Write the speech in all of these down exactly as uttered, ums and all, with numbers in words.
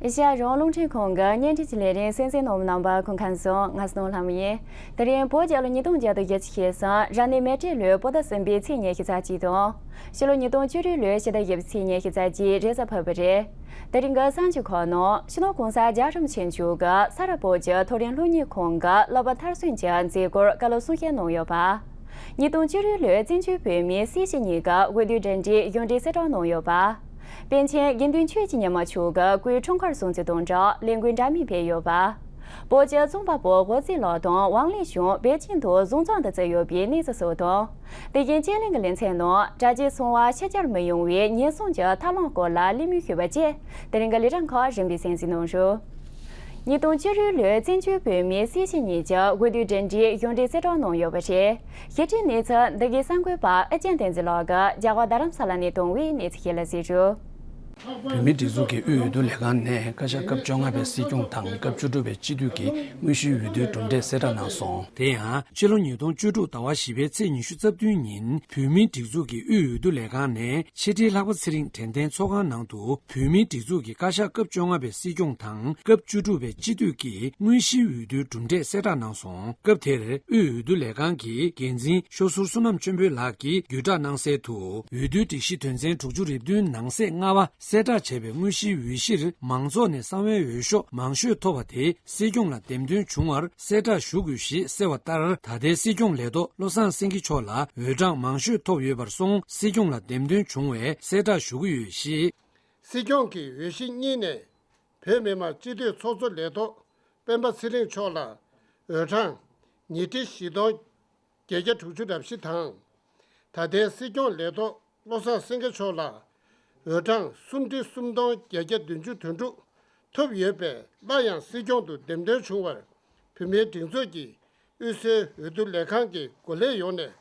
ཨེ་ཤ་ཡ་རང་དབང་རླུང་འཕྲིན་ཁང་གི་བརྙན་འཕྲིན་གྱི་ལས་རིམ་གསན་གཟིགས་གནང་བའི་རྣམ་པ་སྐུ་ཁམས་བཟང་། ང་ཚོ་ནོར་ལྷ་མོ་ཡིན། དེ་རིང་བོད་རྒྱལ་ལོ་ཉིས་སྟོང་བརྒྱ་དང་བརྒྱད་ཅུ་གྱ་གསུམ་རབ་གནས་མེ་སྤྲེལ་ལོའི་བོད་ཟླ་གསུམ་པའི་ཚེས་ཉི་ཤུ་རྩ་གཅིག་དང་། ཕྱི་ལོ་ཉིས་སྟོང་བཅུ་དྲུག་ལོའི་ཕྱི་ཟླ་བཞི་པའི་ཚེས་ཉི་ཤུ་རྩ་གཅིག་རེས་གཟའ་ཕུར་བུ་རེད། དེ་རིང་གི་གསར་འགྱུར་ཁག་ནང་། སྤྱི་ནོར་༸གོང་ས་༸རྒྱལ་བ་རིན་པོ་ཆེ་མཆོག་གིས་ས་རཱ་བོད་ཀྱི་མཐོ་རིམ་སློབ་གཉེར་ཁང་གི་སློབ་པ་མཐར་སོན་གྱི་མཛད་སྒོར་བཀའ་སློབ་གསུང་བཤད་གནང་ཡོད་པ། ཉིས་སྟོང་བཅུ་དྲུག་ལོའི་བཙན་བྱོལ་བོད་མིའི་སྲིད་བྱུས་གཉིས་ཀྱི་འོས་བསྡུའི་གྲ་སྒྲིག་གཞུང་འབྲེལ་གསལ་བསྒྲགས་གནང་ཡོད་པ། པཎ་ཆེན་དགེ་འདུན་ཆོས་ཀྱི་ཉི་མ་མཆོག་གི་སྐུའི་འཁྲུངས་སྐར་སྲུང་བརྩི་དང་སྦྲགས་ལས་འགུལ་འདྲ་མིན་སྤེལ་ཡོད་པ། བོད་ཀྱི་རྩོམ་པ་པོ་འགོག་བརྗོད་ལགས་དང་ཝང་ལི་ཞུང་པེ་ཅིང་དུ་གཟུགས་མཚམས་དང་བཅས་ཡོད་པའི་གནས་ཚུལ་སོགས་དང་། དེ་བཞིན་སྤྱི་གླིང་གི་ལེ་ཚན་ནང་དྲ་རྒྱའི་སོང་བ་ཕྱི་གྱར་མི་ཡོང་བའི་ཉེན་སྲུང་གི་ཐབས་ལམ་སྐོར་ལ་གླེང་མོལ་ཞུས་པ་བཅས་དེ་རིང་གི་ལས་རིམ་ཁག་རིམ་པས་གསན་གཟིགས་གནང་རོགས། ཉིས་སྟོང་བཅུ་དྲུག་ལོའི་བཙན་བྱོལ་བོད་མིའི་སྲིད་བྱུས་གཉིས་ཀྱི་འོས་བསྡུའི་གྲ་སྒྲིག་གཞུང་འབྲེལ་གསལ་བསྒྲགས་གནང་ཡོད་པ་རེད། ཞིབ་ཕྲའི་གནས་ཚུལ་འདི་གའི་གསར་འགོད་པ་ཨ་ཅག་བསྟན་འཛིན་ལགས་ཀྱིས་རྒྱ་གར་རྡ་རམ་ས་ལ་ནས་བཏང་བའི་གནས་ཚུལ་ཞིག་ལ་གཟིགས་རོགས། བོད་མིའི་སྒྲིག་འཛུགས་ཀྱི་དབུས་འོས་བསྡུ་ལས་ཁང་ནས་བཀའ་ཤག་སྐབས་བཅོ་ལྔ་པའི་སྲིད་སྐྱོང་དང་སྐབས་བཅུ་དྲུག་པའི་སྤྱི་འཐུས་ཀྱི་དངོས་གཞིའི་འོས་བསྡུའི་གྲུབ་འབྲས་གསལ་བསྒྲགས་གནང་སོང་། དེ་ཡང་། ཕྱི་ལོ་ཉིས་སྟོང་བཅུ་དྲུག་ཟླ་བ་བཞི་པའི་ཚེས་ཉི་ཤུ་རྩ་བདུན་ཉིན་བོད་མིའི་སྒྲིག་འཛུགས་ཀྱི་དབུས་འོས་བསྡུ་ལས་ཁང་ནས་ཕྱི་དྲིལ་ལྷག་པ་ཚེ་རིང་དྲན་རྟེན་ཚོགས་ཁང་ནང་དུ་བོད་མིའི་སྒྲིག་འཛུགས་ཀྱི་བཀའ་ཤག་སྐབས་བཅོ་ལྔ་པའི་སྲིད་སྐྱོང་དང་སྐབས་བཅུ་དྲུག་པའི་སྤྱི་འཐུས་ཀྱི་དངོས་གཞིའི་འོས་བསྡུའི་གྲུབ་འབྲས་གསལ་བསྒྲགས་གནང་སོང་། སྐབས་དེར་དབུས་འོས་བསྡུ་ལས་ཁང་གི་འགན་འཛིན་ཤོ་ཟུར་བསོད་ནམས་ཆོས་འཕེལ་ལགས་ཀྱིས་བརྒྱུད་བསྒྲགས་གནང་གསལ་དུ། འོས་བསྡུའི་སྒྲིག་གཞི་དོན་ཚན་དྲུག་ཅུ་རེ་བདུན་ནང་གསེས་ལྔ་པ་གསལ་བསྒྲགས་བྱས་པའི་དངོས་གཞིའི་འོས་གཞིར་མང་ཚོགས་ནས་གསང་བའི་འོས་ཤོག་མང་ཤོས་ཐོབ་པ་དེ་སྲིད་སྐྱོང་ལ་འདེམས་ཐོན་བྱུང་བར་གསལ་བསྒྲགས་ཞུ་དགོས་ཞེས་གསལ་བ་ལྟར། ད་ལྟའི་སྲིད་སྐྱོང་ལས་ཐོག་བློ་བཟང་སེང་གེ་མཆོག་ལ་འོས་གྲངས་མང་ཤོས་ཐོབ་ཡོད་པར་སོང་། སྲིད་སྐྱོང་ལ་འདེམས་ཐོན་བྱུང་བས་གསལ་བསྒྲགས་ཞུ་གི་ཡོད་ཞེས། སྲིད་སྐྱོང་གི་འོས་གཞི་གཉིས་ནས་བོད་མི་མང་སྤྱི་འཐུས་ཚོགས་གཙོ་ལས་ཐོག་སྤེན་པ་ཚེ་རིང་མཆོག་ལ་འོས་གྲངས་ཉིས་ཁྲི་བཞི་སྟོང་བརྒྱད་བརྒྱ་དྲུག་ཅུ་རེ་བཞི་དང་། ད་ལྟའི་སྲིད་སྐྱོང་ལས་ཐོག་བློ་བཟང་སེང་གེ་མཆོག་ལ་འོས་གྲངས་སུམ་ཁྲི་སུམ་སྟོང་བརྒྱད་བརྒྱ་བདུན་ཅུ་དོན་དྲུག་ཐོབ་ཡོད་པས། སླར་ཡང་སྲིད་སྐྱོང་དུ་འདེམས་ཐོན་བྱུང་བར་བོད་མིའི་སྒྲིག་འཛུགས་ཀྱི་དབུས་སའི་འོས་བསྡུ་ལས་ཁང་གི་འགོ་ལས་ཡོངས་ནས་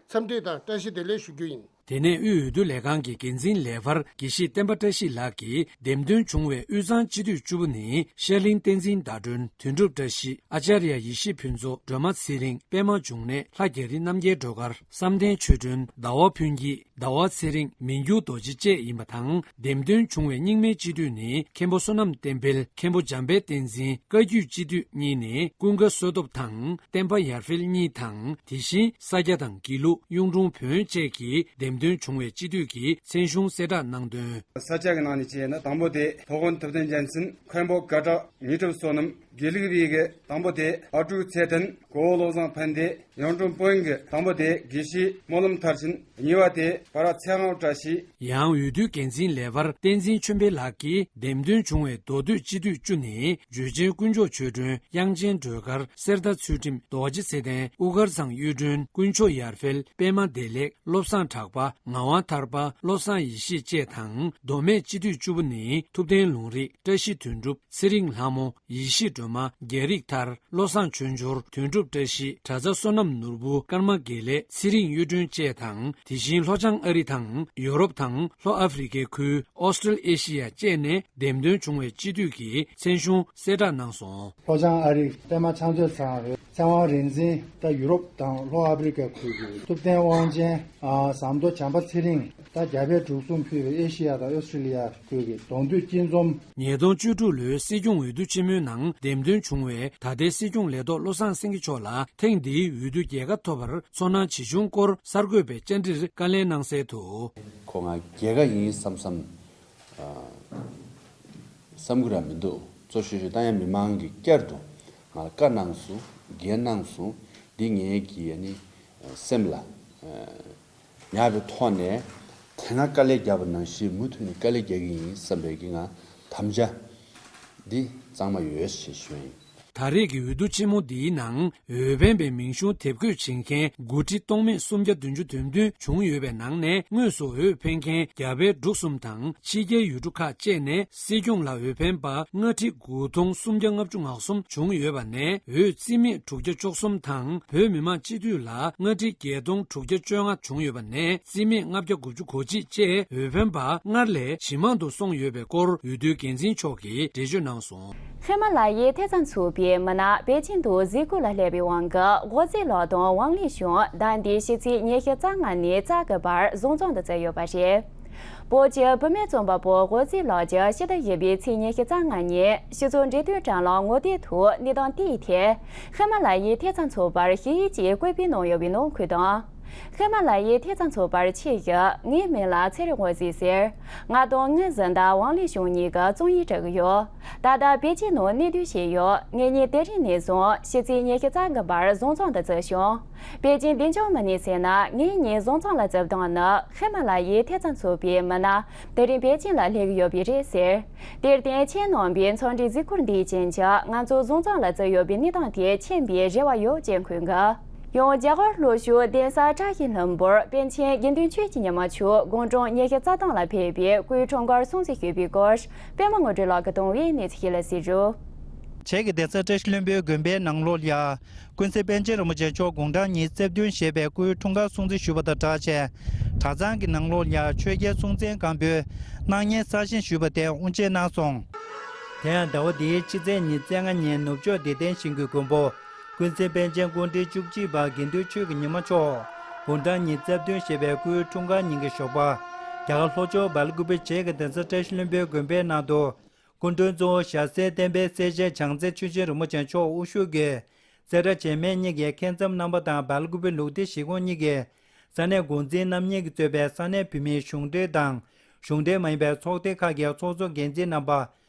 འཚམས་འདྲི་དང་བཀྲ་ཤིས་བདེ་ལེགས་ཞུ་རྒྱུ་ཡིན། དེ་ནས་དབུས་འོས་བསྡུ་ལས་ཁང་གི་འགན་འཛིན་ལས་འཕར་དགེ་བཤེས་བསྟན་པ་བཀྲ་ཤིས་ལགས་ཀྱིས། འདེམས་ཐོན་བྱུང་བའི་དབུས་གཙང་སྤྱི་འཐུས་བཅུ་པོ་ནི་ཤར་གླིང་བསྟན་འཛིན་ཟླ་སྒྲོན། དོན་གྲུབ་བཀྲ་ཤིས། ཨ་ཅཱརྱ་ཡེ་ཤེས་ཕུན་ཚོགས། སྒྲོལ་མ་ཚེ་རིང་། པད་མ་འབྱུང་གནས། ལྷ་རྒྱ་རི་རྣམ་རྒྱལ་སྒྲོལ་དཀར། བསམ་གཏན་ཆོས་སྒྲོན། ཟླ་བ་ཕུན་སྐྱིད། ཟླ་བ་ཚེ་རིང་། མི་འགྱུར་རྡོ་རྗེ་བཅས་ཡིན་པ་དང་། འདེམས་ཐོན་བྱུང་བའི་རྙིང་མའི་སྤྱི་འཐུས་ནི་མཁན་པོ་བསོད་ནམས་བསྟན་འཕེལ། མཁན་པོ་འཇམ་དཔལ་བསྟན་འཛིན། བཀའ་བརྒྱུད་སྤྱི་འཐུས་གཉིས་ནི་ཀུན་དགའ་བསོད་སྟོབས་དང་བསྟན་པ་ཡར་འཕེལ་གཉིས་དང་། དེ་བཞིན་ས་སྐྱ་དང་དགེ་ལུགས། གཡུང་དྲུང་བོན་བཅས་ཀྱིས་འདེམས་ཐོན་བྱུང་བའི་སྤྱི་འཐུས་ཀྱི་མཚན་གཞུང་གསལ་བསྒྲགས་གནང་དོན། ས་སྐྱ་གི་ནང་ནས་བྱས་ན་དང་པོ་དེ་ཕོ་དགོན་ཐུབ་བསྟན་རྒྱལ་མཚན། མཁན་པོ་དགའ་གྲགས། ཉི་གྲུབ་བསོད་ནམས། དགེ་ལུགས་པའི་གི་དང་པོ་དེ་ཨ་ཀྲུག་ཚེ་བརྟན། གོ་བོ་བློ་བཟང་ཕན་བདེ། གཡུང་དྲུང་བོན་གྱི་དང་པོ་དེ་དགེ་བཤེས་སྨོན་ལམ་མཐར་ཕྱིན། གཉིས་པ་དེ་བ་ར་ཚེ་དབང་བཀྲ་ཤིས། ཡང་འོས་བསྡུའི་འགན་འཛིན་ལས་འཕར་བསྟན་འཛིན་ཆོས་འཕེལ་ལགས་ཀྱིས་འདེམས་ཐོན་བྱུང་བའི་མདོ་སྟོད་སྤྱི་འཐུས་བཅུ་ནི་ཆོས་རྒྱལ་དཀོན་མཆོག་ཆོས་སྒྲོན། དབྱངས་ཅན་སྒྲོལ་དཀར། གསེར་རྟ་ཚུལ་ཁྲིམས། རྡོ་རྗེ་ཚེ་བརྟན། དབུ་དཀར་ཚང་གཡུ་སྒྲོན། དཀོན་མཆོག་ཡར་འཕེལ། པད་མ་བདེ་ལེགས། བློ་བཟང་གྲགས་པ། ངག་དབང་ཐར་པ། བློ་བཟང་ཡེ་ཤེས་བཅས་དང་། མདོ་སྨད་སྤྱི་འཐུས་བཅུ་པོ་ནི་ཐུབ་བསྟན་ལུང་རིགས། བཀྲ་ཤིས་དོན་གྲུབ། ཚེ་རིང་ལྷ་མོ། ཡེ་ཤེས་སྒྲོལ་མ། རྒྱ་རིག་ཐར། བློ་བཟང་ཆོས་འབྱོར། དོན་གྲུབ་བཀྲ་ཤིས། གྲྭ་ཚང་བསོད་ནམས་ནོར་བུ། ཀརྨ་དགེ་ལེགས། ཚེ་རིང་གཡུ་སྒྲོན་བཅས་དང་། དེ་བཞིན་ལྷོ་བྱང་ཨ་རི་དང་ཡོ་རོབ་དང་ལྷོ་ཨ་ཧྥེ་རི་ཁའི་ཁུལ། ཨོ་སི་ཀྲལ་ཨེ་ཤི་ཡ་བཅས་ནས་འདེམས་ཐོན་བྱུང་བའི་སྤྱི་འཐུས་ཀྱི་མཚན་གཞུང་གསལ་བསྒྲགས་གནང་སོང་། ལྷོ་བྱང་ཨ་རི་པད་མ་ཕྱག་མཛོད་ཚང་། ཚེ་དབང་རིག་འཛིན། ད་ཡུ་རོབ་དང་ལྷོ་ཨ་ཧྥེ་རི་ཁའི་ཁུལ་གྱི་ཐུབ་བསྟན་དབང་ཆེན། ཨ། ཟམ་མདོ་བྱམས་པ་ཚེ་རིང་། ད་རྒྱ་བལ་འབྲུག་གསུམ་ཕུད་པའི་ཨེ་ཤི་ཡ་དང་ཨོ་སི་ཀྲི་ལི་ཡ་ཁུལ་གྱི་གདོང་འདུས་སྐྱིད་འཛོམས། ཉིས་སྟོང་བཅུ་དྲུག་ལོའི་སྲིད་སྐྱོང་འོས་བསྡུ་ཆེན་མོའི་ནང་འདེམས་ཐོན་བྱུང་བའི་ད་ལྟའི་སྲིད་སྐྱོང་ལས་ཐོག་བློ་བཟང་སེང་གེ་མཆོག་ལ་ཐེངས་འདིའི་འོས་བསྡུ་རྒྱལ་ཁ་ཐོབ་པར་ཚོར་སྣང་ཇི་བྱུང་སྐོར་གསར་འགོད་པའི་བཅར་འདྲིར་བཀའ་ལན་གནང་གསལ་དུ། ཁོ་ང་རྒྱལ་ཁ་ཡིན་བསམ་བསམ། ཨ། བསམ་གི་ར་མི་འདུག། གཙོ་ཤོས་ཤོས་ད་ཡང་མི་མང་གིས་བསྐྱར་དུ་ང་ལ་བཀའ་གནང་སོང་། འགན་གནང་སོང་། འདི་ངའི་གི་ཨ་ནི་སེམས་ལ་ཨ་ཉར་བའི་ཐོག་ནས་དེ་སྔ་དཀའ་ལས་བརྒྱབ་པ་ནང་བཞིན་མུ་མཐུད་ནས་དཀའ་ལས་རྒྱག་གི་ཡིན་བསམ་པའི་གི་ང་དམ་བཅའ་འདི་གཙང་མ་ཡོད་ཞེས་ཞུ་ཡིན། ད་རེས་ཀྱི་འོས་བསྡུ་ཆེན་མོ་འདིའི་ནང་། འོས་འཕེན་པའི་མིང་གཞུང་དེབ་འགོད་བྱེད་མཁན་དགུ་ཁྲི་སྟོང་མེད་སུམ་བརྒྱ་བདུན་ཅུ་དོན་བདུན་བྱུང་ཡོད་པའི་ནང་ནས། དངོས་སུ་འོས་འཕེན་མཁན་རྒྱ་བལ་འབྲུག་གསུམ་དང་ཕྱི་རྒྱལ་ཡུལ་གྲུ་ཁག་བཅས་ནས་སྲིད་སྐྱོང་ལ་འོས་འཕེན་པ་ལྔ་ཁྲི་དགུ་སྟོང་སུམ་བརྒྱ་ལྔ་བཅུ་ང་གསུམ་བྱུང་ཡོད་པ་ནས། འོས་རྩིས་མེད་དྲུག་བརྒྱ་བཅུ་གསུམ་དང་། བོད་མི་མང་སྤྱི་འཐུས་ལ་ལྔ་ཁྲི་བརྒྱད་སྟོང་དྲུག་བརྒྱ་བཅོ་ལྔ་བྱུང་ཡོད་པ་ནས། རྩིས་མེད་ལྔ་བརྒྱ་དགུ་བཅུ་གོ་གཅིག་བཅས་འོས་འཕེན་པ་སྔར་ལས་ཇེ་མང་དུ་སོང་ཡོད་པའི་སྐོར་འོས་བསྡུའི་འགན་འཛིན་མཆོག་གིས་འགྲེལ་བརྗོད་གནང་སོང་། ཧི་མ་ལ་ཡའི་མཐའ་མཚམས་ཚུད་པའི་མི་སྣ་པེ་ཅིང་དུ་གཟིགས་སྐོར་ལ་སླེབས་པའི་དབང་གིས་འགོག་རྫས་ལག་དང་ཝང་ལི་ཞུང་ཟླ་འདིའི་ཕྱི་ཚེས་ཉི་ཤུ་རྩ་ལྔ་ནས་རྩ་དགུ་བར་གཟུགས་མཚམས་དུ་བསྡད་ཡོད་པ་རེད། བོད་ཀྱི་བུད་མེད་རྩོམ་པ་པོ་འོད་ཟེར་ལགས་ཀྱིས་ཕྱི་ཟླ་བཞི་པའི་ཚེས་ཉི་ཤུ་རྩ་ལྔ་ཉིན་སྤྱི་ཚོགས་འབྲེལ་མཐུད་དྲ་ལམ་ངོ་དེབ་ཐོག་གནས་སྟངས་དེའི་ཐད་ཧི་མ་ལ་ཡའི་ཐེབས་རྩ་ཚོགས་པར་ཞུ་ཡིག་ཅིག་བཀོད་སྤེལ་གནང་ཡོད་པའི་ནང་འཁོད་དང་། ཧི་མ་ལ་ཡའི་ཐེབས་རྩ་ཚོགས་པར་ཆེད་ཞུ། ངའི་མིང་ལ་ཚེ་རིང་འོད་ཟེར་ཟེར། ང་དང་ངའི་གཟི་མདའ་ཝང་ལི་ཞུང་གཉིས་ཀྱི་རྩོམ་ཡིག་བྲིས་ཀྱི་ཡོད། ད་ལྟ་པེ་ཅིན་ནང་གནས་སྡོད་བྱས་ཡོད། ངེད་གཉིས་དེ་རིང་ནས་བཟུང་ཕྱི་ཚེས་ཉི་ཤུ་རྩ་དགུ་བར་བཟང་ཚང་དུ་བཙུགས་བྱུང་། པེ་ཅིན་བདེ་འཇགས་མི་སྣས་གསུངས་ན། ངེད་གཉིས་བཟང་ཚང་ལ་བཙུགས་སྟངས་ནི་ཧི་མ་ལ་ཡའི་ཐེབས་རྩ་ཚོགས་པའི་མི་སྣ་དེ་རིང་པེ་ཅིན་ལ་སླེབས་ཡོད་པས་རེད་ཟེར། དེར་བརྟེན་ཁྱེད་རྣམ་པའི་འཚམས་འདྲིའི་གཟིགས་སྐོར་འདིའི་རྐྱེན་གྱིས་ང་ཚོ་བཟང་ཚང་ལ་བཙུགས་ཡོད་པའི་གནས་སྟངས་དེ་མཁྱེན་པའི་རེ་བ་ཡོད་ཅེས་འཁོད་འདུག། ཡང་རྒྱ་གར་ལྷོ་ཕྱོགས་གདན་ས་བཀྲ་ཤིས་ལྷུན་པོར་པཎ་ཆེན་དགེ་འདུན་ཆོས་ཀྱི་ཉི་མ་མཆོག་དགུང་གྲངས་ཉི་ཤུ་རྩ་གྲངས་ལ་ཕེབས་པའི་སྐུའི་འཁྲུངས་སྐར་སྲུང་བརྩི་ཞུས་པའི་སྐོར་པད་མ་དངོས་གྲུབ་ལགས་ཀྱིས་བཏང་བའི་གནས་ཚུལ་ཞིག་ལ་གཟིགས་རོགས། བྱེས་ཀྱི་གདན་ས་བཀྲ་ཤིས་ལྷུན་པོའི་དགོན་པའི་ནང་ལོགས་ལ་ཡ། ཀུན་གཟིགས་པཎ་ཆེན་རིན་པོ་ཆེ་མཆོག་དགུང་གྲངས་ཉི་ཤུ་རྩ་བདུན་བཞེས་པའི་སྐུའི་འཁྲུངས་སྐར་སྲུང་བརྩི་ཞུས་པ་དང་སྦྲགས་བྱས། གྲྭ་ཚང་གི་ནང་ལོགས་ལ་ཡ་ཆོས་རྒྱལ་སྲོང་བཙན་སྒམ་པོའི་སྣང་བརྙན་གསར་བཞེངས་ཞུས་པ་དེ་དབུ་འབྱེད་གནང་སོང་། དེ་ཡང་ཟླ་བ་འདིའི་ཕྱི་ཚེས་ཉི་ཤུ་རྩ་ལྔ་ཉིན་ནུབ་ཕྱོགས་བདེ་ལྡན་ཞིང་གི་མགོན་པོ་ཀུན་གཟིགས་པཎ་ཆེན་སྐུ་ཕྲེང་བཅུ་གཅིག་པ་དགེ་འདུན་ཆོས་ཀྱི་ཉི་མ་མཆོག་དགུང་གྲངས་ཉི་ཤུ་རྩ་བདུན་བཞེས་པའི་སྐུའི་འཁྲུངས་སྐར་ཉིན་གྱི་ཞོགས་པ། རྒྱ་གར་ལྷོ་ཕྱོགས་སྦེལ་ཀུ་པེ་བྱེས་ཀྱི་གདན་ས་བཀྲ་ཤིས་ལྷུན་པོའི་དགོན་པའི་ནང་དུ། སྐུ་མགྲོན་གཙོ་བོ་ཞྭ་སེར་བསྟན་པའི་སྲས་ཆེན་བྱང་རྩེ་ཆོས་རྗེ་རིན་པོ་ཆེ་མཆོག་དབུ་བཞུགས་ཀྱིས། སེ་ར་བྱེས་སྨད་གཉིས་ཀྱི་མཁས་མཛངས་རྣམ་པ་དང་སྦེལ་ཀུ་པེ་ལུགས་བདེ་གཞིས་ཁོངས་གཉིས་ཀྱི་ས་གནས་འགོ་འཛིན་རྣམ་གཉིས་ཀྱིས་གཙོས་པའི་ས་གནས་བོད་མིའི་གཞུང་འབྲེལ་དང་གཞུང་འབྲེལ་མ་ཡིན་པའི་ཚོགས་སྡེ་ཁག་གི་ཚོགས་གཙོ་འགན་འཛིན་རྣམ་པ།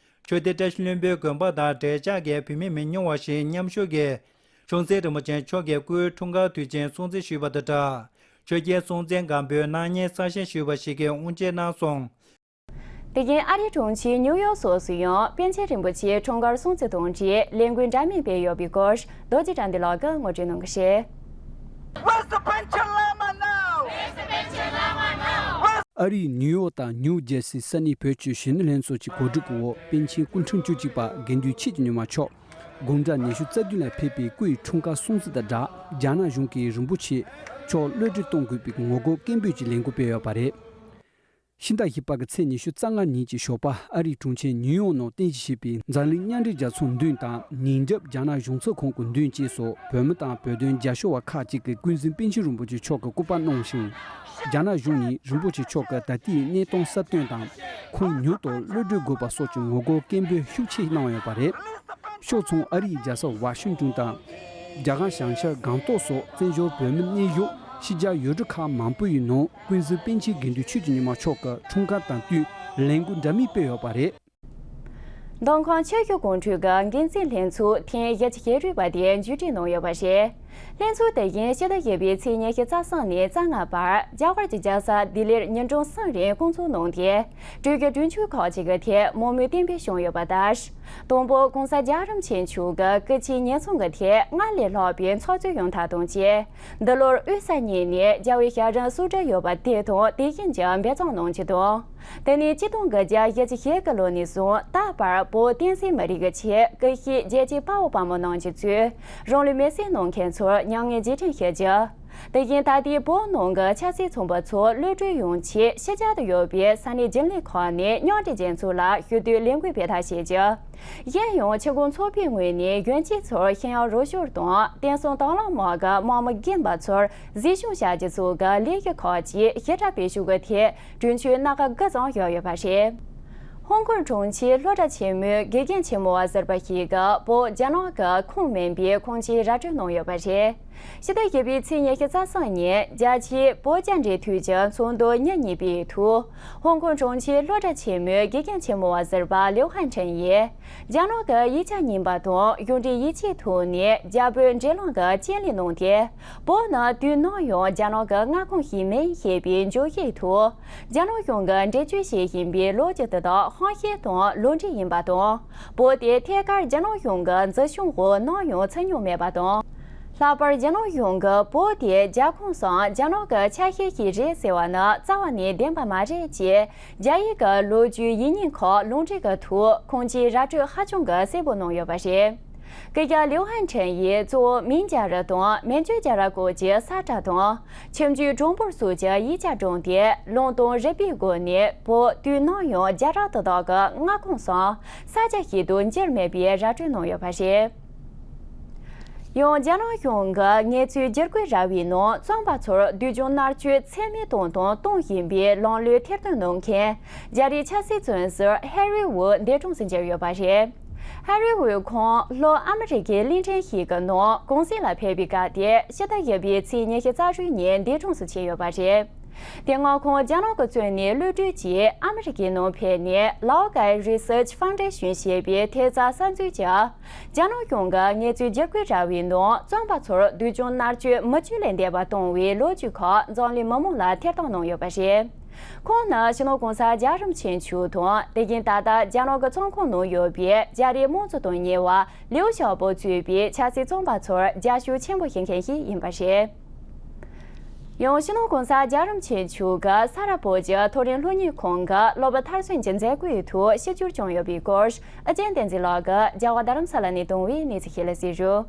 ཆོས་སྡེ་བཀྲ་ཤིས་ལྷུན་པོའི་དགོན་པ་དང་འབྲེལ་ཆགས་ཀྱི་བོད་མི་མི་ཉུང་བ་ཞིག་མཉམ་ཞུགས་ཀྱིས། གཞུང་སྲས་རིན་པོ་ཆེ་མཆོག་གི་སྐུའི་འཁྲུངས་སྐར་དུས་ཆེན་སྲུང་བརྩི་ཞུས་པ་དང་སྦྲགས། ཆོས་རྒྱལ་སྲོང་བཙན་སྒམ་པོའི་སྣང་བརྙན་གསར་བཞེངས་ཞུས་པ་ཞིག་གི་དབུ་འབྱེད་གནང་སོང་། དེ་བཞིན་ཨ་རིའི་གྲོང་ཁྱེར་ཉིའུ་ཡོག་སོགས་སུ་ཡང་པཎ་ཆེན་རིན་པོ་ཆེའི་འཁྲུངས་སྐར་སྲུང་བརྩི་དང་འབྲེལ་ལས་འགུལ་འདྲ་མིན་སྤེལ་ཡོད་པའི་སྐོར་རྡོ་རྗེ་དགྲ་འདུལ་ལགས་ཀྱིས་ངོ་སྤྲོད་གནང་གི་རེད། Where's the Panchen Lama now? Where's the Panchen Lama now? ཨ་རིའི་ཉིའུ་ཡོག་དང་ཉིའུ་ཇེར་སི་ས་གནས་བོད་ཀྱི་གཞོན་ནུ་ལྷན་ཚོགས་ཀྱི་གོ་སྒྲིག་འོག་པཎ་ཆེན་སྐུ་ཕྲེང་བཅུ་གཅིག་པ་དགེ་འདུན་ཆོས་ཀྱི་ཉི་མ་མཆོག་དགུང་གྲངས་ཉི་ཤུ་རྩ་བདུན་ལ་ཕེབས་པའི་སྐུའི་འཁྲུངས་སྐར་སྲུང་བརྩི་དང་སྦྲགས་རྒྱ་ནག་གཞུང་གིས་རིན་པོ་ཆེ་མཆོག་གློད་གྲོལ་གཏོང་དགོས་པའི་ངོ་རྒོལ་སྐད་འབོད་ཀྱི་ལས་འགུལ་སྤེལ་ཡོད་པ་རེད། ཕྱི་ཟླ་བཞི་པ་གི་ཚེས་ཉི་ཤུ་རྩ་ལྔ་ཉིན་གྱི་ཞོགས་པ་ཨ་རིའི་གྲོང་ཁྱེར་ཉིའུ་ཡོག་ནང་རྟེན་གཞི་བྱས་པའི་འཛམ་གླིང་མཉམ་འབྲེལ་རྒྱལ་ཚོགས་མདུན་དང་ཉེ་འདབས་རྒྱ་ནག་གཞུང་ཚབ་ཁང་གི་མདུན་བཅས་སུ་བོད་མི་དང་བོད་དོན་རྒྱབ་སྐྱོར་བ་ཁག་ཅིག་གིས་ཀུན་གཟིགས་པཎ་ཆེན་རིན་པོ་ཆེ་མཆོག་གི་སྐུ་པར་གནང་ཞིང་། རྒྱ་ནག་གཞུང་ནས་རིན་པོ་ཆེ་མཆོག་གི་ད་ལྟའི་གནས་སྟངས་གསལ་སྟོན་དང་། ཁོང་མྱུར་དུ་གློད་གྲོལ་དགོས་པ་སོགས་ཀྱི་ངོ་རྒོལ་སྐད་འབོད་ཤུགས་ཆེ་གནང་ཡོད་པ་རེད། ཕྱོགས་མཚུངས་ཨ་རིའི་རྒྱལ་ས་ཝ་ཤིང་ཏོན་དང་། རྒྱ་གར་བྱང་ཤར་སྒང་ཏོག་སོགས་བཙན་བྱོལ་བོད་མི་གནས་བཞུགས་ཕྱི་རྒྱལ་ཡུལ་གྲུ་ཁག་མང་པོའི་ནང་ཀུན་གཟིགས་པཎ་ཆེན་དགེ་འདུན་ཆོས་ཀྱི་ཉི་མ་མཆོག་གི་འཁྲུངས་སྐར་དང་བསྟུན་ལས་འགུལ་འདྲ་མིན་སྤེལ་ཡོད་པ་རེད། མདོ་ཁམས་ཆུ་བཞི་ཀོང་སྤྲུལ་གྱི་འགན་འཛིན་ལྷན་ཚོགས་ཐེངས་བཞི་བཅུ་ཞེ་དྲུག་པ་དེ་མཇུག་སྒྲིལ་གནང་ཡོད་པ་རེད། ལྷན་ཚོགས་དེ་བཞིན་ཕྱི་ཟླ་བཞི་པའི་ཚེས་ཉི་ཤུ་རྩ་གསུམ་ནས་རྩ་ལྔ་བར་རྒྱ་གར་གྱི་རྒྱལ་ས་ལྡི་ལིར་ཉིན་གྲངས་གསུམ་རིང་བསྐོང་ཚོགས་གནང་སྟེ། གྲོས་ཀྱི་གྲོས་ཆོད་ཁག་ཅིག་གི་ཐད་མང་མོས་གཏན་འབེབས་བྱུང་ཡོད་པ་ལྟར། དང་པོ་༸གོང་ས་༸རྒྱལ་རིན་པོ་ཆེ་མཆོག་གི་སྐུ་ཕྱྭའི་ཉེན་སྲུང་གི་ཐད་སྔར་ལས་ལྷག་པའི་ཚགས་ཚུད་ཡོང་ཐབས་དང་བཅས། འདི་ལོར་དབུས་ས་གཉིས་ནས་རྒྱལ་བའི་ཞབས་རིམ་སུ་འབྲེལ་ཡོད་པ་དེ་དང་དེ་བཞིན་གྱི་འབད་བརྩོན་གནང་རྒྱུ་དང་། དེ་ནས་སྤྱི་ལོ་གཅིག་སྟོང་དགུ་བརྒྱ་བཞི་བཅུ་ཞེ་དགུ་ལོ་ནས་བཟུང་ད་བར་བོད་བསྟན་སྲིད་མི་རིགས་ཀྱི་ཆེད་སྐུ་གཤེགས་རྒྱལ་གཅེས་དཔའ་བོ་དཔའ་མོ་རྣམས་ཀྱིས་གཙོས་རང་ལུས་མེར་སྲེག་གནང་མཁན་ཚོར་མྱ་ངན་རྗེས་དྲན་ཞུ་རྒྱུ། དེ་བཞིན་ད་ལྟའི་བོད་ནང་གི་ཆབ་སྲིད་ཚོགས་པ་ཚོ་གློད་གྲོལ་ཡོང་ཆེད་ཕྱི་རྒྱལ་དུ་ཡོད་པའི་ས་གནས་རྒྱུན་ལས་ཁག་ནས་མཉམ་འབྲེལ་རྒྱལ་ཚོགས་ལ་ཞུ་གཏུག་ལས་འགུལ་སྤེལ་ཐབས་བྱེད་རྒྱུ། གཞན་ཡང་ཆུ་བཞི་ཚོགས་པའི་ངོས་ནས་གཞོན་སྐྱེས་ཚོར་ཤེས་ཡོན་རོགས་སྐྱོར་དང་བསྟན་སྲུང་དང་བླངས་དམག་གི་དམག་མི་རྒན་པ་ཚོར་གཟིགས་སྐྱོང་བྱ་རྒྱུ་སོགས་ཀྱི་ལས་འགུལ་ཁག་ཅིག་ཞིབ་ཕྲ་སྤེལ་ཞུ་རྒྱུའི་ཐད་གྲོས་ཆོད་སྣ་ཁ་དགུ་ཙམ་བཞག་ཡོད་པ་རེད། ཧོང་ཀོང་གྲོང་ཁྱེར་སློབ་གྲྭ་ཆེན་མོའི་དགེ་རྒན་ཆེན་མོ་བ་ཟུར་པ་ཞིག་གིས་བོད་རྒྱ་ནག་གི་ཁོངས་མིན་པའི་ཁོངས་ཀྱི་ར་སྤྲོད་གནང་ཡོད་པ་རེད། ཕྱི་ཟླ་བཞི་པའི་ཚེས་ཉི་ཤུ་རྩ་གསུམ་ཉིན་རྒྱ་ཆེའི་བོད་རྒྱ་འབྲེལ་མཐུད་ཀྱི་ཚོགས་འདུ་ཉིན་གཉིས་པའི་ཐོག་ཧོང་ཀོང་གྲོང་ཁྱེར་སློབ་གྲྭ་ཆེན་མོའི་དགེ་རྒན་ཆེན་མོ་བ་ཟུར་པ་ལིའུ་ཧན་ཁྲིན་ཡིས། རྒྱ་ནག་གི་ཡིག་ཆ་རྙིང་པ་དང་གཞུང་འབྲེལ་ཡིག་ཆའི་ཐོག་ནས་རྒྱ་བོད་འབྲེལ་ལམ་གྱི་བཅད་ལེན་གནང་སྟེ། བོད་ནི་དུས་ནམ་ཡང་རྒྱ་ནག་གི་མངའ་ཁོངས་ཤིག་མིན་ཞེས་པའི་འཇོག་བྱའི་ཐོག་རྒྱ་ནག་གཞུང་གིས་འགྲེལ་བརྗོད་བྱེད་བཞིན་པའི་ལོ་རྒྱུས་དེ་དག་ཧམ་བཤད་དང་ལོག་འགྲེལ་ཡིན་པ་དང་། བོད་དེ་ཐད་ཀར་རྒྱ་ནག་གཞུང་གི་འཛིན་སྐྱོང་འོག་ནམ་ཡང་ཚུད་མྱོང་མེད་པ་དང་། ལྷག་པར་རྒྱ་ནག་གཞུང་གིས་བོད་དེ་རྒྱ་ཁོངས་སམ་རྒྱ་ནག་གི་ཆ་ཤས་ཤིག་རེད་ཟེར་བ་ནི་རྩ་བ་ནས་བདེན་པ་མ་རེད་ཅེས། རྒྱ་ཡིག་གི་ལོ་རྒྱུས་ཡིག་རྙིང་ཁག་ལུང་འདྲེན་གྱི་ཐོག་ཁོང་གིས་ར་སྤྲོད་ཧ་ཅང་གི་གསལ་པོ་གནང་ཡོད་པ་རེད། སྐུ་ཞབས་ལིའུ་ཧན་ཁྲིན་ཡིས་གཙོ་བོ་མིང་རྒྱལ་རབས་དང་མན་ཇུ་རྒྱལ་རབས་སྐོར་གྱི་ས་བཀྲ་དང་ཁྱིམ་རྒྱུད་གྲངས་འབོར་སོགས་ཀྱི་ཡིག་ཆ་དྲངས་ཏེ་ལུང་དང་རིགས་པའི་སྒོ་ནས་བོད་དུས་ནམ་ཡང་རྒྱལ་རབས་དེ་དག་གི་མངའ་ཁོངས་སམ་ས་ཆ་ཞིག་ཏུ་འགྱུར་མེད་པའི་ར་སྤྲོད་གནང་ཡོད་པ་རེད། ཡང་རྒྱ་ནག་གཞུང་གིས་ངལ་རྩོལ་བསྒྱུར་བཀོད་ར་བའི་ནང་བཙོན་པ་ཚོར་སྡུག་སྦྱོང་མནར་གཅོད་ཚད་མེད་གཏོང་དང་གཏོང་བཞིན་པའི་ལམ་ལུགས་ཐེར་འདོན་གནང་མཁན་རྒྱ་རིགས་ཆབ་སྲིད་བཙོན་ཟུར་ཧེ་རི་ཝུ་འདས་གྲོངས་སུ་གྱུར་ཡོད་པ་རེད། ཧེ་རི་ཝུ་ཁོང་ལྷོ་ཨ་མི་རི་ཀའི་གླིང་ཕྲན་ཞིག་གི་ནང་གུང་སེང་ལ་ཕེབས་པའི་སྐབས་དེ་ཕྱི་ཟླ་བཞི་པའི་ཚེས་ཉི་ཤུ་རྩ་དྲུག་ཉིན་འདས་གྲོངས་སུ་ཕྱིན་ཡོད་པ་རེད། དེ་སྔ་ཁོང་རྒྱ་ནག་གི་བཙོན་ནས་གློད་གྲོལ་གྱིས་ཨ་མི་རི་ཀའི་ནང་ཕེབས་ནས་Laogai Research Foundation ཞེས་པའི་ཐེབས་རྩ་གསར་འཛུགས་ཀྱིས་རྒྱ་ནག་གཞུང་གིས་ངལ་རྩོལ་བསྒྱུར་བཀོད་ར་བའི་ནང་བཙོན་པ་ཚོར་སྡུག་སྦྱོང་མནར་གཅོད་མི་བཅུ་ལས་འདས་པ་གཏོང་བའི་ལོ་རྒྱུས་ཁག་འཛམ་གླིང་མི་མང་ལ་ཐེར་བཏང་གནང་ཡོད་པ་རེད། ཁོང་ནི་སྤྱི་ནོར་གོང་ས་རྒྱལ་རིན་པོ་ཆེ་མཆོག་དང་དེ་བཞིན་ད་ལྟ་རྒྱ་ནག་གི་བཙོན་ཁང་ནང་ཡོད་པའི་རྒྱ་རིགས་དམངས་གཙོ་དོན་གཉེར་བ་ལིའུ་ཞའོ་པོ་གཙོས་པའི་ཆབ་སྲིད་བཙོན་པ་ཚོར་རྒྱབ་སྐྱོར་ཆེན་པོ་བྱེད་མཁན་ཞིག་ཡིན་པ་རེད། ཡང་སྤྱི་ནོར་གོང་ས་རྒྱལ་རིན་པོ་ཆེ་མཆོག་གིས་ས་རཱ་བོད་ཀྱི་མཐོ་རིམ་སློབ་གཉེར་ཁང་གི་སློབ་མཐར་སོན་གྱི་མཛད་སྒོའི་ཐོག་ཞིབ་བསྒྱུར་བྱུང་ཡོད་པའི་སྐོར་ཨ་ཅེ་བསྟན་འཛིན་ལགས་ཀྱིས་རྒྱལ་བ་རྡ་རམ་ས་ལ་ནས་བཏང་བའི་གནས་ཚུལ་ཞིག་ལ་གཟིགས་རོགས།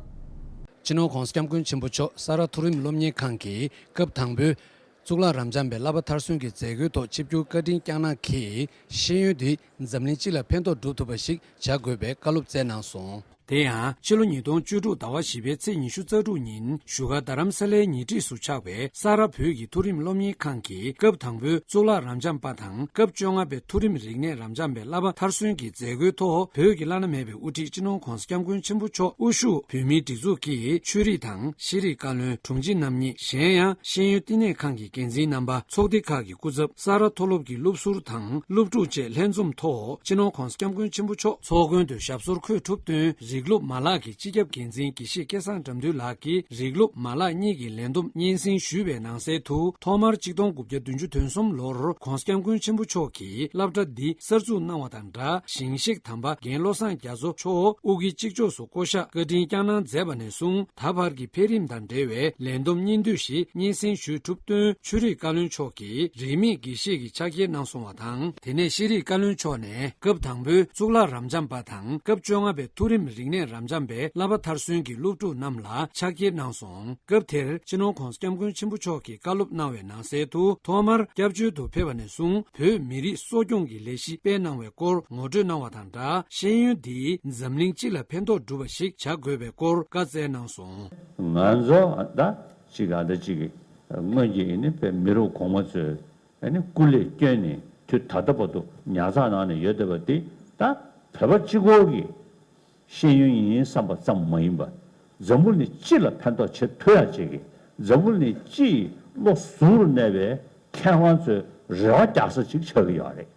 སྤྱི་ནོར་༸གོང་ས་༸སྐྱབས་མགོན་ཆེན་པོ་མཆོག་ས་རཱ་མཐོ་རིམ་སློབ་གཉེར་ཁང་གི་སྐབས་དང་པོའི་གཙུག་ལག་རབ་འབྱམས་པའི་བསླབ་པ་མཐར་སོན་གྱི་མཛད་སྒོའི་ཐོག་ཆིབས་བསྒྱུར་བཀའ་དྲིན་བསྐྱངས་གནང་གིས་ཤེས་ཡོན་འདི་འཛམ་གླིང་སྤྱི་ལ་ཕན་ཐོགས་སྒྲུབ་ཐུབ་པ་ཞིག་བྱ་དགོས་པའི་བཀའ་སློབ་སྩལ་གནང་སོང་། དེ་ཡང་ཕྱི་ལོ་ཉིས་སྟོང་བཅུ་དྲུག་ཟླ་བ་བཞི་པའི་ཚེས་ཉི་ཤུ་རྩ་དྲུག་ཉིན་བཞུགས་སྒར་རྡ་རམ་ས་ལའི་ཉེ་འཁྲིས་སུ་ཆགས་པའི་ས་རཱ་བོད་ཀྱི་མཐོ་རིམ་སློབ་གཉེར་ཁང་གི་སྐབས་དང་པོའི་གཙུག་ལག་རབ་འབྱམས་པ་དང་སྐབས་བཅོ་ལྔ་པའི་མཐོ་རིམ་རིག་གནས་རབ་འབྱམས་པའི་བསླབ་པ་མཐར་སོན་གྱི་མཛད་སྒོའི་ཐོག་བོད་ཀྱི་བླ་ན་མེད་པའི་དབུ་ཁྲིད་སྤྱི་ནོར་༸གོང་ས་༸སྐྱབས་མགོན་ཆེན་པོ་མཆོག་དབུ་བཞུགས་བོད་མིའི་སྒྲིག་འཛུགས་ཀྱི་ཆོས་རིག་དང་ཤེས་རིག་བཀའ་བློན་དྲུང་ཆེ་རྣམ་གཉིས། གཞན་ཡང་ཤེས་ཡོན་བསྟི་གནས་ཁང་གི་འགན་འཛིན་རྣམ་པ། ཚོགས་སྡེ་ཁག་གི་སྐུ་ཚབ། ས་རཱ་མཐོ་སློབ་ཀྱི་སློབ་ཟུར་དང་སློབ་ཕྲུག་བཅས་ལྷན་འཛོམས་ཐོག་སྤྱི་ནོར་༸གོང་ས་༸སྐྱབས་མགོན་ཆེན་པོ་མཆོག་ཚོགས་མགོན་དུ་ཞབས་སོར་འཁོད་གྲུབ་བསྟུན་རིགས་སློབ་མ་ལག་གི་སྤྱི་ཁྱབ་འགན་འཛིན་དགེ་བཤེས་སྐལ་བཟང་དགྲ་འདུལ་ལགས་ཀྱིས་རིགས་སློབ་མ་ལག་གཉིས་ཀྱི་ལས་བསྡོམས་སྙན་སེང་ཞུས་པའི་ནང་གསལ་དུ། ཐོག་མར་ཆིག་སྟོང་དགུ་བརྒྱ་བདུན་ཅུ་དོན་གསུམ་ལོར་༸གོང་ས་༸སྐྱབས་མགོན་ཆེན་པོ་མཆོག་གིས་སློབ་གྲྭ་འདི་གསར་འཛུགས་གནང་བ་དང་སྦྲགས། ཞིང་གཤེགས་དམ་པ་རྒན་བློ་བཟང་རྒྱ་མཚོ་མཆོག་དབུ་དཀྱིལ་གཅིག་ལྕོགས་སུ་བསྐོ་གཞག་བཀའ་དྲིན་བསྐྱངས་གནང་མཛད་པ་ནས་བཟུང་ད་བར་གྱི་འཕེལ་རིམ་དང་འབྲེལ་བའི་ལས་བསྡོམས་སྙིང་བསྡུས་ཤིག་སྙན་སེང་ཞུས་གྲུབ་བསྟུན་ཆོས་རིག་བཀའ་བློན་མཆོག་གིས་རིས་མེད་དགེ་བཤེས་ཀྱི་ཕྱག་འཁྱེར་གནང་སོང་བ་དང་། དེ་ནས་ཤེས་རིག་བཀའ་བློན་མཆོག་ནས་སྐབས་དང་པོའི་གཙུག་ལག་རབ་འབྱམས་པ་དང་སྐབས་བཅོ་ལྔ་པའི་མཐོ་རིམ་རིག་གནས་རབ་འབྱམས་པའི་བསླབ་པ་མཐར་སོན་གྱི་སློབ་ཕྲུག་རྣམས་ལ་ཕྱག་འཁྱེར་གནང་སོང་། སྐབས་དེར་སྤྱི་ནོར་༸གོང་ས་༸སྐྱབས་མགོན་ཆེན་པོ་མཆོག་གིས་བཀའ་སློབ་གནང་བའི་ནང་གསལ་དུ། ཐོག་མར་སྐྱབས་བཅོལ་དུ་ཕེབས་པ་ནས་བཟུང་བོད་མི་རིགས་གསོ་སྐྱོང་གི་ལས་གཞི་སྤེལ་གནང་བའི་སྐོར་ངོ་སྤྲོད་གནང་བ་དང་སྦྲགས། ཤེས་ཡོན་འདིས་འཛམ་གླིང་སྤྱི་ལ་ཕན་ཐོགས་སྒྲུབ་པ་ཞིག་བྱ་དགོས་པའི་སྐོར་བཀའ་སྩལ་གནང་སོང་། ང་ཚོ་ད་ཅིག་ཨ་ད་ཅིག་སྔོན་གྱི་ཨ་ནི་བོད་མི་རབས་གོང་མ་ཚོས་ཨ་ནི་སྐུ་ལས་བསྐྱོན་ནས་དུས་ད་ལྟ་བར་དུ་ཉར་ཚགས་གནང་ནས་ཡོད་བསྡད་པ་འདི་ད་བོད་པ་གཅིག་པོ་གི་ཤེས་ཡོན་ཡིན་བསམ་པ་ཙམ་མ་ཡིན་པར། འཛམ་བུ་གླིང་སྤྱི་ལ་ཕན་ཐོགས་བྱེད་ཐུབ་ཡག་ཅིག་གི། འཛམ་བུ་གླིང་སྤྱི་ཡི་བློ་གཟུ་བོར་གནས་པའི་མཁས་དབང་ཚོའི་རེ་བ་རྒྱག་ས་ཅིག་ཆགས་ཀྱི་ཡོད་རེད།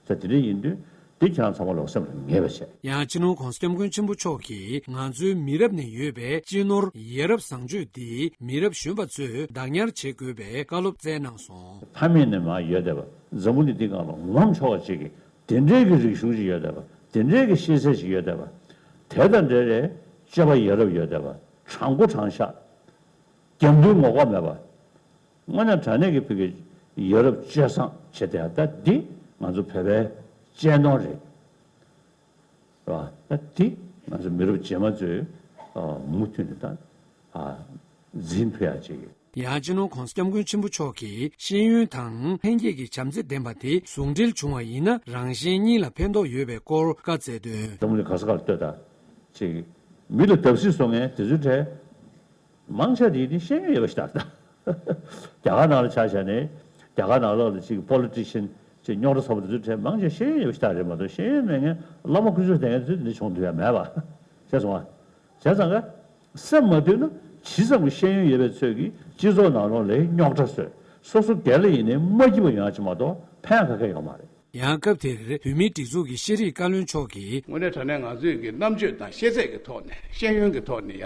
ས་དེ་འདྲ་ཡིན་དུས་དེ་ཁྱེད་རང་ཚང་མ་ལོག་སེམས་ལ་ངེས་པ་བྱས། ཡང་སྤྱི་ནོར་༸གོང་ས་༸སྐྱབས་མགོན་ཆེན་པོ་མཆོག་གིས་ང་ཚོའི་མི་རབས་ནས་ཡོད་པའི་སྤྱི་ནོར་ཡ་རབས་བཟང་སྤྱོད་འདི་མི་རབས་གཞོན་པ་ཚོས་བདག་ཉར་བྱེད་དགོས་པའི་བཀའ་སློབ་སྩལ་གནང་སོང་། ཕ་མེས་ནས་མར་ཡོད་བསྡད་པ་འཛམ་བུ་གླིང་འདི་སྒང་ལ་ངོམ་ཆོག་པ་ཅིག་གི་དེ་འདྲའི་གི་རིག་གཞུང་ཞིག་ཡོད་བསྡད་པ། དེ་འདྲའི་གི་ཤེས་ཚད་ཞིག་ཡོད་བསྡད་པ། དེ་དང་འབྲེལ་བའི་སྤྱོད་པ་ཡ་རབས་ཡོད་བསྡད་པ། དྲང་པོ་དྲང་བཞག་རྒྱབ་མདུན་ངོ་ལྐོག་མེད་པ། དངོས་གནས་དྲང་གནས་ཀྱི་བོད་ཀྱི་ཡ་རབས་སྤྱོད་བཟང་བྱེད་བསྡད་ཡ་ད་འདི་ང་ཚོ་བོད་པའི་གཅེས་ནོར་རེད། རེད་བ། ད་འདི་ང་ཚོ་མི་རབས་རྗེས་མ་ཚོས་ཨ་མུ་མཐུད་ནས་ད་ཨ་འཛིན་ཐུབ་ཡ་ཅིག་ཡང་སྤྱི་ནོར་༸གོང་ས་༸སྐྱབས་མགོན་ཆེན་པོ་མཆོག་གིས་ཤེས་ཡོན་དང་ལྷན་སྐྱེས་ཀྱི་བྱམས་བརྩེ་ལྡན་པ་དེ་ཟུང་འབྲེལ་བྱུང་བ་ཡིན་ན་རང་གཞན་གཉིས་ལ་ཕན་ཐོགས་ཡོད་པའི་སྐོར་བཀའ་སྩལ་དོན། འཛམ་གླིང་ག་ས་ག་ལ་ལྟོས་དང་ཅིག་མི་ལ་བརྡབ་གསིག་བཟོ་མཁན་དེ་ཚོའི་གྲས་མང་ཆེ་དེ་ནི་ཤེས་ཡོན་ཡོད་པ་ཞིག་དང་། རྒྱ་གར་ནང་ལ་ཆ་བཞག་ནས་རྒྱ་གར་ནང་ལོགས་ལ་ཅིག་པོ་ལི་ཊི་ཤན་ཅིག་རྙོག་དྲ་ཚ་པོ་དེ་ཚོའི་གྲས་མང་ཆེ་ཤེས་ཡོན་ཡོད་པ་ཞིག་དང་རེད་མ་གཏོགས་ཤེས་ཡོན་མེད་མཁན་བླ་མ་དཀོན་མཆོག་དེ་འདྲ་ཚོ་དེ་འདྲ་བྱུང་ཐུབ་ཡ་མེད་པ། ཤེས་སོང་ང་། བྱས་ཙང་ག་སེམས་མ་མཐུན་ན་ཇི་ཙམ་གྱི་ཤེས་ཡོན་ཡོད་པའི་ཚོད་ཀྱིས་སྤྱི་ཚོགས་ནང་ལོགས་ལ་རྙོག་དྲ་བཟོས། སོ་སོ་སྒེར་ལ་ཡིན་ནའི་མ་སྐྱིད་པ་ཡོང་ཡ་ཅིག་མ་གཏོགས་ཕན་ག་གེ་ཡོད་མ་རེད། ཡང་སྐབས་དེར་བོད་མིའི་སྒྲིག་འཛུགས་ཀྱི་ཤེས་རིག་བཀའ་བློན་མཆོག་གིས། དངོས་གནས་དྲང་གནས་ང་ཚོས་ཀྱི་རྣམ་དཔྱོད་དང་ཤེས་ཚད་ཀྱི་ཐོག་ནས་ཤེས་ཡོན་གྱི་ཐོག་ནས་ཡ་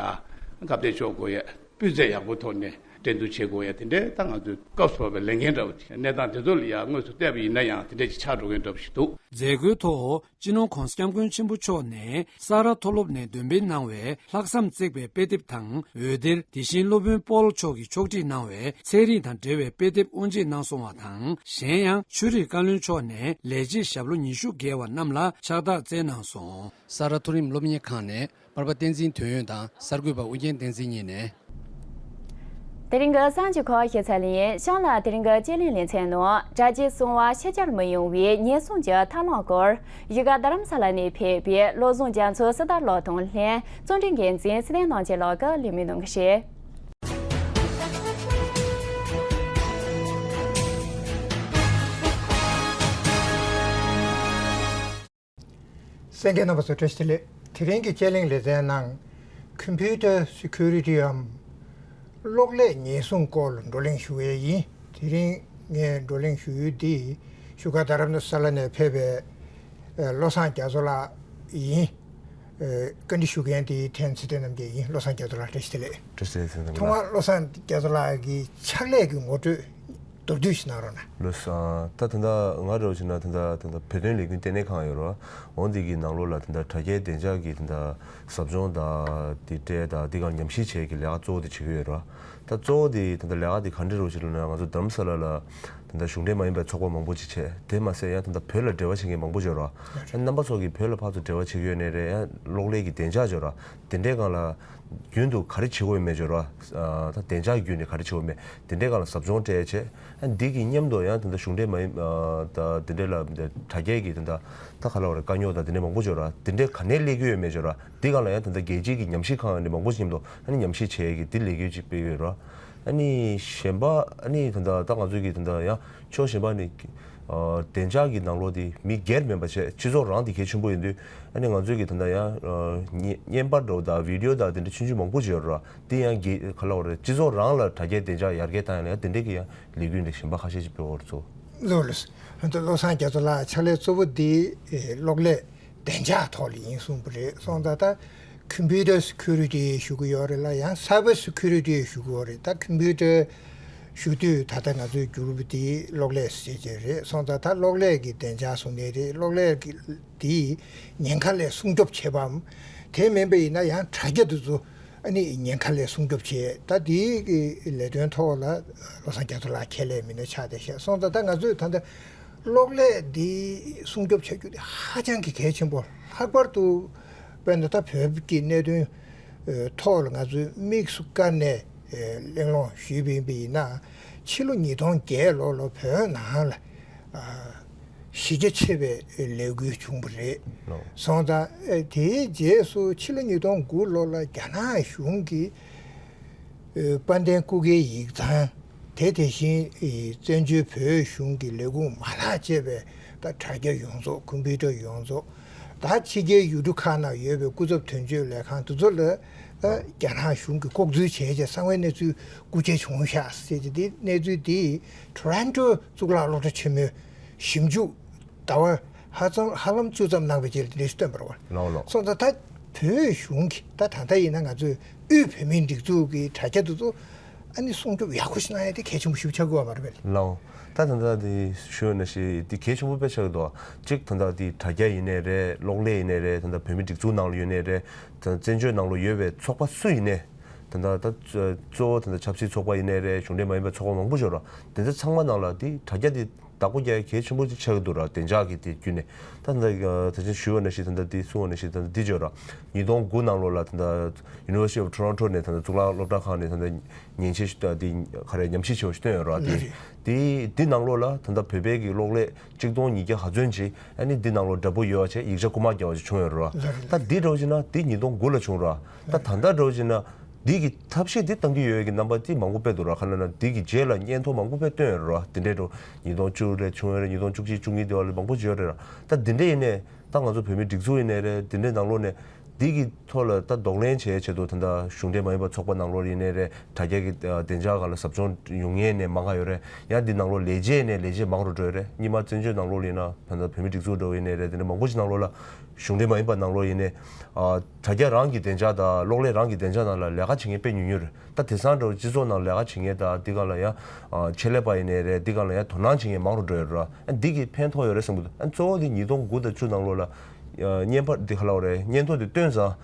སྐབས་དེ་ཕྱོགས་དགོས་ཡ་སྤུས་ཚད་ཡག་པོ་ཐོག་ནས་འགྲན་བསྡུར་བྱེད་དགོས་ཡ་དེ་འདྲའི་ད་ང་ཚོའི་སྐབས་སུ་བབས་པའི་ལས་འགན་འདྲ་བོ་ཅིག་གནས་སྟངས་དེ་ཚོ་ལ་ཡ་དངོས་སུ་བལྟས་པ་ཡིན་ན་ཡང་དེ་འདྲ་ཅིག་ཆགས་འགྲོ་མཁན་འདྲ་བོ་ཞིག་འདུག་མཛད་སྒོའི་ཐོག་སྤྱི་ནོར་༸གོང་ས་༸སྐྱབས་མགོན་ཆེན་པོ་མཆོག་ནས་ས་རཱ་མཐོ་སློབ་ནས་འདོན་སྤེལ་གནང་བའི་ལྷག་བསམ་བརྩེགས་པའི་དཔེ་དེབ་དང་འོད་སྡེར། དེ་བཞིན་སློབ་དཔོན་པོལ་མཆོག་གིས་ཕྱོགས་སྒྲིག་གནང་བའི་ཚན་རིག་དང་འབྲེལ་བའི་དཔེ་དེབ་དབུ་འབྱེད་གནང་སོང་བ་དང་། གཞན་ཡང་ཆོས་རིག་བཀའ་བློན་མཆོག་ནས་ལས་བྱེད་ཞབས་ལོ་ཉི་ཤུ་བརྒལ་བ་རྣམས་ལ་ཕྱག་རྟགས་བསྩལ་གནང་སོང་། ས་རཱ་མཐོ་རིམ་སློབ་གཉེར་ཁང་ནས་པར་པ་བསྟན་འཛིན་དོན་ཡོད་དང་གསར་འགོད་པ་ཨུ་རྒྱན་བསྟན་འཛིན་གཉིས་ནས། དེ་རིང་གི་གསར་འགྱུར་ཁག་ཞིབ་ཚགས་ལེན་ཡིན། གཤམ་ལ་དེ་རིང་གི་དཔྱད་གླེང་ལེ་ཚན་ནང་དྲ་རྒྱའི་སྲུང་བ་ཕྱི་གྱར་མི་ཡོང་བའི་ཉེན་སྲུང་གི་ཐབས་ལམ་སྐོར། བཞུགས་སྒར་རྡ་རམ་ས་ལ་ནས་ཕེབས་པའི་བློ་བཟང་རྒྱ་མཚོ་སི་ཏཱ་ལགས་དང་ལྷན་རྩོམ་སྒྲིག་འགན་འཛིན་ཚེ་བརྟན་རྣམ་རྒྱལ་ལགས་ཀྱིས་ལེགས་སྨོན་གནང་གི་རེད། གསན་མཁན་རྣམ་པ་ཚོ་བཀྲ་ཤིས་བདེ་ལེགས། དེ་རིང་གི་དཔྱད་གླེང་ལེ་ཚན་ནང་Computer Security འམ་གློག་ཀླད་ཉེན་སྲུང་སྐོར་ལ་བགྲོ་གླེང་ཞུ་ཡས་ཡིན། དེ་རིང་ངས་བགྲོ་གླེང་ཞུ་ཡུལ་འདི་བཞུགས་སྒར་རྡ་རམ་ས་ལ་ནས་ཕེབས་པའི་ཨ་བློ་བཟང་རྒྱ་མཚོ་ལགས་ཡིན། ཨ་བཀའ་འདྲི་ཞུ་མཁན་དེ་ལྷན་ཚེ་བརྟན་རྣམ་རྒྱལ་ཡིན། བློ་བཟང་རྒྱ་མཚོ་ལགས་བཀྲ་ཤིས་བདེ་ལེགས། བཀྲ་ཤིས་བདེ་ལེགས། ཐོག་མར་བློ་བཟང་རྒྱ་མཚོ་ལགས་ཀྱི་ཕྱག་ལས་ཀྱི་ངོ་སྤྲོད་མདོར་བསྡུས་ཤིག་གནང་རོགས་གནང་། ལགས་སོ། ད་ད་ལྟ་ང་འདྲ་བོ་བྱས་ན་ད་ལྟ་ད་ལྟ་བོད་དོན་ལས་འགུལ་ལྟེ་གནས་ཁང་ཡོད་རེད་བ། འོ་འདི་གི་ནང་ལོགས་ལ་ད་ལྟ་དྲ་རྒྱའི་བདེ་འཇགས་ཀྱི་ད་ལྟ་ཟབ་སྦྱོང་དང་དེ་འབྲེལ་དང་འདི་ག་ཉམས་ཞིབ་བྱེད་ཀྱི་ལས་ཀ་གཙོ་བོ་དེ་བྱེད་ཀྱི་ཡོད་རེད་བ། ད་གཙོ་བོ་དེ་ད་ལྟ་ལས་ཀ་དེ་ག་འདྲ་རེད་ཟེར་ལབ་ན་ང་ཚོ་རྡ་རམ་ས་ལ་ལ་ད་ལྟ་གཞུང་འབྲེལ་མ་ཡིན་པའི་ཚོགས་པ་མང་པོ་ཅིག་བྱས། དེ་མ་ཟད་ཡང་ད་ལྟ་བོད་ལ་འབྲེལ་བ་བྱེད་མཁན་མང་པོ་ཅིག་ཡོད་རེད་བ། ཡང་རྣམ་པ་ཚོ་གིས་བོད་ལ་ཕར་ཚུར་འབྲེལ་བ་བྱེད་ཀྱི་ཡོད་ནའི་རེད། ཡང་གློག་ཀླད་ཀྱི་བདེ་འཇགས་ཡོད་རེད་བ། དེ་འདྲའི་སྒང་ལ་རྒྱུན་དུ་ག་རེ་བྱེད་དགོས་ཡོད་མེད་ཅོ་ར། ཨ་ད་བདེ་འཇགས་བརྒྱུད་ནས་ག་རེ་བྱེད་དགོས་མེད་དེ་འདྲའི་སྒང་ལ་ཟབ་སྦྱོང་སྤྲད་བྱས། ཨ་འདི་གི་མཉམ་དུ་ཡང་དེ་འདྲ་གཞུང་འབྲེལ་མ་ཡིན་ཨ་ད་དེ་འདྲའི་ལ་དྲ་རྒྱའི་གི་དེ་འདྲ་ད་ག་ལ་བ་རེད། དཀའ་རྙོག་དང་དེ་འདྲའི་མང་པོ་ཅོ་ར། དེ་འདྲའི་ག་ནས་སླེབས་ཀྱི་ཡོད་མེད་ཅོ་ར། འདི་སྒང་ལ་ཡང་དེ་འདྲ་རྒྱལ་སྤྱིའི་གི་ཉམས་ཞིབ་ཁང་ནས་མང་པོ་ཞིག་མཉམ་དུ་ཨ་ནི་ཉམས་ཞིབ་བྱེད་ཀྱི་འདི་ལས་འགུལ་ཅིག་སྤེལ་ཡོད་ར། ཨ་ནི་གཞན་པ་ཨ་ནི་དེ་འདྲ་ད་ང་ཚོའི་གི་དེ་འདྲ་ཡང་ཕྱོགས་གཞན་པ་ནས་ཨ་བདེ་འཇགས་ཀྱི་ནང་ལོགས་དེ་མི་སྒེར་མིན་པ་བྱས་སྤྱི་ཚོགས་རང་དེ་གལ་ཆེན་པོ་ཡིན་དུས། ཨ་ནི་ང་ཚོའི་གི་ད་ལྟ་ཡང་ཨ་བརྙན་བརྙན་པར་འདྲ་བོ་དང་བི་ཌིའོ་དང་དེ་འདྲ་ཆུང་ཆུང་མང་པོ་ཅིག་ཡོད་རེད་བ། དེ་ཡང་གི་ག་ལ་བ་རེད། སྤྱི་ཚོགས་རང་ལ་དྲ་རྒྱའི་བདེ་འཇགས་ཡར་རྒྱས་བཏང་ཡ་ལ་ཡང་དེ་འདྲའི་གི་ཡང་ལས་འགུལ་འདྲ་གཞན་པ་ཁ་ཤས་ཅིག་སྤེལ་བར་ཚོ། ལགས་ལགས། ཨ་ད་བློ་བཟང་རྒྱ་མཚོ་ལགས་ཕྱག་ལས་གཙོ་བོ་འདི་ཨེ་གློག་ཀླད་བདེ་འཇགས་ཐོག་ལ་ཡིན་གསུངས་པ་རེད། སོང་ཙང་ད་Computer Security ཞུ་གི་ཡོད་རེད་ལ་ཡང་Cyber Security ཞུ་གི་ཡོད་རེད། ད་ཁམ་པུ་ཊར་ཞུ་དུས་ད་ལྟ་ང་ཚོའི་འགྱུར་བ་འདི་གློག་ཀླད་ཟེར་གྱི་རེད། སོང་ཙང་ད་གློག་ཀླད་ཀྱི་བདེ་འཇགས་སོང་ནི་རེད། གློག་ཀླད་ཀྱི་འདི་ཉེན་ཁ་ལས་སྲུང་སྐྱོབ་བྱེད་པའམ། དེ་མིན་པ་ཡིན་ན་ཡང་དྲ་རྒྱ་འདི་ཚོ་ཨ་ནི་ཉེན་ཁ་ལས་སྲུང་སྐྱོབ་བྱེད། ད་འདིའི་གི་ལས་དོན་ཐོག་ལ་བློ་བཟང་རྒྱ་མཚོ་ལགས་ཁས་ལེན་མི་སྣ་ཆགས་བསྡད་ཤག་སོང་ཙང་ད་ང་ཚོས་ད་ལྟ་གློག་ཀླད་འདི་སྲུང་སྐྱོབ་བྱ་རྒྱུ་དེ་ཧ་ཅང་གི་གལ་ཆེན་པོ། ལྷག་པར་དུ་དཔེར་ན་ད་བོད་ཀྱི་གནད་དོན་ཐོག་ལ་ང་ཚོས་དམིགས་སུ་བཀར་ནས་གླེང་སློང་ཞུས་པ་ཡིན་པ་ཡིན་ན། ཕྱི་ལོ་ཉིས་སྟོང་བརྒྱད་ལོ་ལ་བོད་ནང་ལ་གཞི་རྒྱ་ཆེ་བའི་ལས་འགུལ་བྱུང་བ་རེད། ལགས། སོང་ཙང་དེའི་རྗེས་སུ་ཕྱི་ལོ་ཉིས་སྟོང་དགུ་ལོ་ལ་རྒྱ་ནག་གཞུང་གིས་དཔལ་ལྡན་སྐུ་སྒེར་ཡིག་ཚང་། དེ་དེ་བཞིན་བཙན་བྱོལ་བོད་གཞུང་གི་ལས་ཁུངས་མ་ལག་བཅས་པའི་ད་དྲ་རྒྱ་ཡོངས་རྫོགས། ཁམ་པུ་ཊར་ཡོངས་རྫོགས། ད་ཕྱི་རྒྱལ་ཡུལ་གྲུ་ཁག་ནང་ཡོད་པའི་སྐུ་ཚབ་དོན་གཅོད་ལས་ཁང་དེ་ཚོ་ལ་ད་རྒྱ་ནག་གཞུང་གིས་ལྐོག་འཛུལ་བྱས་རྗེས་གསང་བའི་གནས་ཚུལ་རྐུ་འཁྱེར་བྱུང་ཤག་ཟེར་གྱི་འདི་གནས་ཚུལ་འདི་ཊོ་རོན་ཊོ་གཙུག་ལག་སློབ་གྲྭ་ཆེན་མོའི་ཞིབ་འཇུག་ཟླ་བ་ཧ་ཙམ་ཧ་ལམ་བཅུ་ཙམ་ནང་བའི་རྗེས་ལ་འདི་འདྲ་ཞིག་བཏོན་པ་རེད་བ། ལགས་ལགས། སོང་ཙང་ད་བོད་གཞུང་གིས་ད་ད་ལྟ་ཡིན་ན་ང་ཚོས་དབུས་བོད་མིའི་སྒྲིག་འཛུགས་ཀྱི་དྲ་རྒྱ་འདི་ཚོ་ཨ་ནི་སྲུང་སྐྱོབ་ཡག་པོ་ཞིག་གནང་ཡ་དེ་གལ་ཆེན་པོ་ཞིག་ཆགས་ཀྱི་ཡོད་མ་རེད་པས། ལགས། ད་ད་ལྟ་འདི་ཞུས་ནང་བཞིན་འདི་གལ་ཆེན་པོ་དཔེ་ཆགས་ཀྱི་འདུག་གཅིག་ད་ལྟ་འདི་དྲ་རྒྱ་ཡིན་ནའི་རེད། གློག་ཀླད་ཡིན་ནའི་རེད། ད་ལྟ་བོད་མིའི་སྒྲིག་འཛུགས་ནང་ལ་ཡོད་ནའི་རེད། ད་བཙན་བྱོལ་ནང་ལ་ཡོད་པའི་ཚོགས་པ་སུ་ཡིན་ནའི། ད་ལྟ་ད་གཙོ་བོ་ད་ལྟ་ཆབ་སྲིད་ཚོགས་པ་ཡིན་ནའི་རེད། གཞུང་འབྲེལ་མ་ཡིན་པའི་ཚོགས་པ་མང་པོ་ཡོད་ར། དེ་ཚོ་ཚང་མ་ནང་ལ་འདི་དྲ་རྒྱ་འདི་བདག་པོ་རྒྱག་ཡ་གལ་ཆེན་པོ་ཅིག་ཆགས་ཀྱི་འདུག་ར། བདེ་འཇགས་ཀྱི་དེ་བརྒྱུད་ནས། ད་ད་ད་ད་ཅི་ཞུས་པ་ནང་བཞིན་ད་ད་འདི་གསུངས་པ་ནང་བཞིན་ད་ད་འདི་བརྗོད་ར། ཉིས་སྟོང་དགུ་ནང་ལོགས་ལ་ད་ད་University of Toronto ནས་ད་ད་གཙུག་ལག་སློབ་གྲྭ་ཁང་ནས་ད་ད་ཉན་ཆེ་ཞུ་ད་འདི་ག་རེ་ཉམས་ཞིབ་བྱས་པ་ཞིག་བཏོན་ཡོད་ར། དེ་དེ་འདི་ནང་ལོགས་ལ་ད་ད་བོད་པའི་གི་གློག་ཀླད་གཅིག་སྟོང་ཉིས་བརྒྱ་ག་ཚོད་ཅིག་ཨ་ནི་འདི་ནང་ལོགས་འདྲ་པོ་ཡོད་བྱས་ཡིག་ཆ་རྐུ་མ་རྒྱག་པ་ཞིག་བྱུང་ཡོད་ར། ད་འདི་འདྲ་བོ་ཅིག་ན་འདི་ཉིས་སྟོང་དགུ་ལ་བྱུང་ར། ད་ད་ལྟ་འདྲ་བོ་ཅིག་ན། འདི་གི་ཐབས་ཤེས་འདི་བཏང་གི་ཡོད་ཀྱི་རྣམ་པ་འདི་མང་པོ་དཔེ་འདུག་ར། ཁ་ན་ན་འདི་གི་རྗེས་ལ་སྙན་ཐོ་མང་པོ་དཔེ་བཏོན་ཡོད་ར། འདི་འདྲའི་འགྲོ་ཉིས་སྟོང་བཅུ་ལས་བྱུང་ཡོད་རེད། ཉིས་སྟོང་བཅུ་གཅིག་བཅུ་གཉིས་དེ་བ་ལས་མང་པོ་བརྗོད་རེད་ར། ད་འདི་འདྲ་ཡིན་ནས་ད་ང་ཚོ་བོད་མི་སྒྲིག་འཛུགས་ཡིན་ནའི་རེད། འདི་འདྲའི་ནང་ལོགས་ནས་འདི་གི་ཐོག་ལ་ད་གདོང་ལེན་བྱེད་ཆེད་དུ་ད་ལྟ་གཞུང་འབྲེལ་མ་ཡིན་པ་ཚོགས་པ་ནང་ལོགས་ཡིན་ནའི་རེད། དྲ་རྒྱ་གི་བདེ་འཇགས་སྒང་ལ་ཟབ་སྦྱོང་ཡོང་མཁན་ནས་མང་ག་ཡོད་རེད། ཡང་འདི་ནང་ལོགས་ལས་བྱེད་ནས་ལས་བྱེད་མང་རུ་འགྲོ་ཡོད་རེད། སྔོན་མ་བཙན་བྱོལ་ནང་ལོགས་ཡིན་ན་ད་ལྟ་བོད་མི་སྒྲིག་འཛུགས་འདྲ་བོ་ཡིན་ནའི་རེད། འདི་འདྲ་མང་པོ་ཞིག་ནང་ལོགས་ལ། གཞུང་འབྲེལ་མ་ཡིན་པ་ནང་ལོགས་ཡིན་ནའི། ཨ་དྲ་རྒྱ་རང་གི་བདེ་འཇགས་དང་གློག་ཀླད་རང་གི་བདེ་འཇགས་ནང་ལ་ལས་ཀ་བྱེད་མཁན་དཔེ་ཉུང་ཉུང་རེད། ད་དེང་སང་འདྲ་བོ་སྤྱི་ཚོགས་ནང་ལས་ཀ་བྱེད་མཁན་དང་འདི་སྒང་ལ་ཡང་ཨ་ཆེད་ལས་པ་ཡིན་ནའི་རེད། འདི་སྒང་ལ་ཡང་དོ་སྣང་བྱེད་མཁན་མང་རུ་འགྲོ་ཡོད་རེད། ཨ་འདི་གིས་ཕན་ཐོགས་ཡོད་རེད་བསམ་གྱི་འདུག་ཨ་གཙོ་བོ་འདི་ཉིས་སྟོང་དགུ་དང་བཅུ་ནང་ལོགས་ལ་ཨ་བརྙན་པར་འདི་ག་ལབ་དགོས་རེད། སྙན་ཐོ་འདི་བཏོན་ཙང་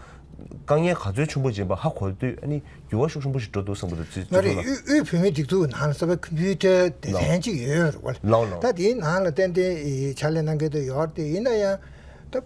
དཀའ་ངལ་ག་ཚོད་ཆེན་པོ་ཡིན་པ་ཧ་གོ་དུས་ཨ་ནི་འགྱུར་བ་ཤུགས་ཆེན་པོ་ཞིག་འགྲོ་འདུག་བསམ་གྱི་འདུག་སྤྱི་ང་ཚོ་རེད། ནང་། དབུས་དབུས་བོད་མིའི་སྒྲིག་འཛུགས་ནང་ལ་གསར་པའི་ཁམ་པུ་ཊར་སྡེ་ལའོ། ཚན་གཅིག་ཡོད་རེད་བ། ལའོ་ལའོ། ད་དེའི་ནང་ལ་ཏན་ཏན་ཕྱག་ལས་གནང་མཁན་དེ་ཡོད་རེད། དེ་ཡིན་ན་ཡང་ད་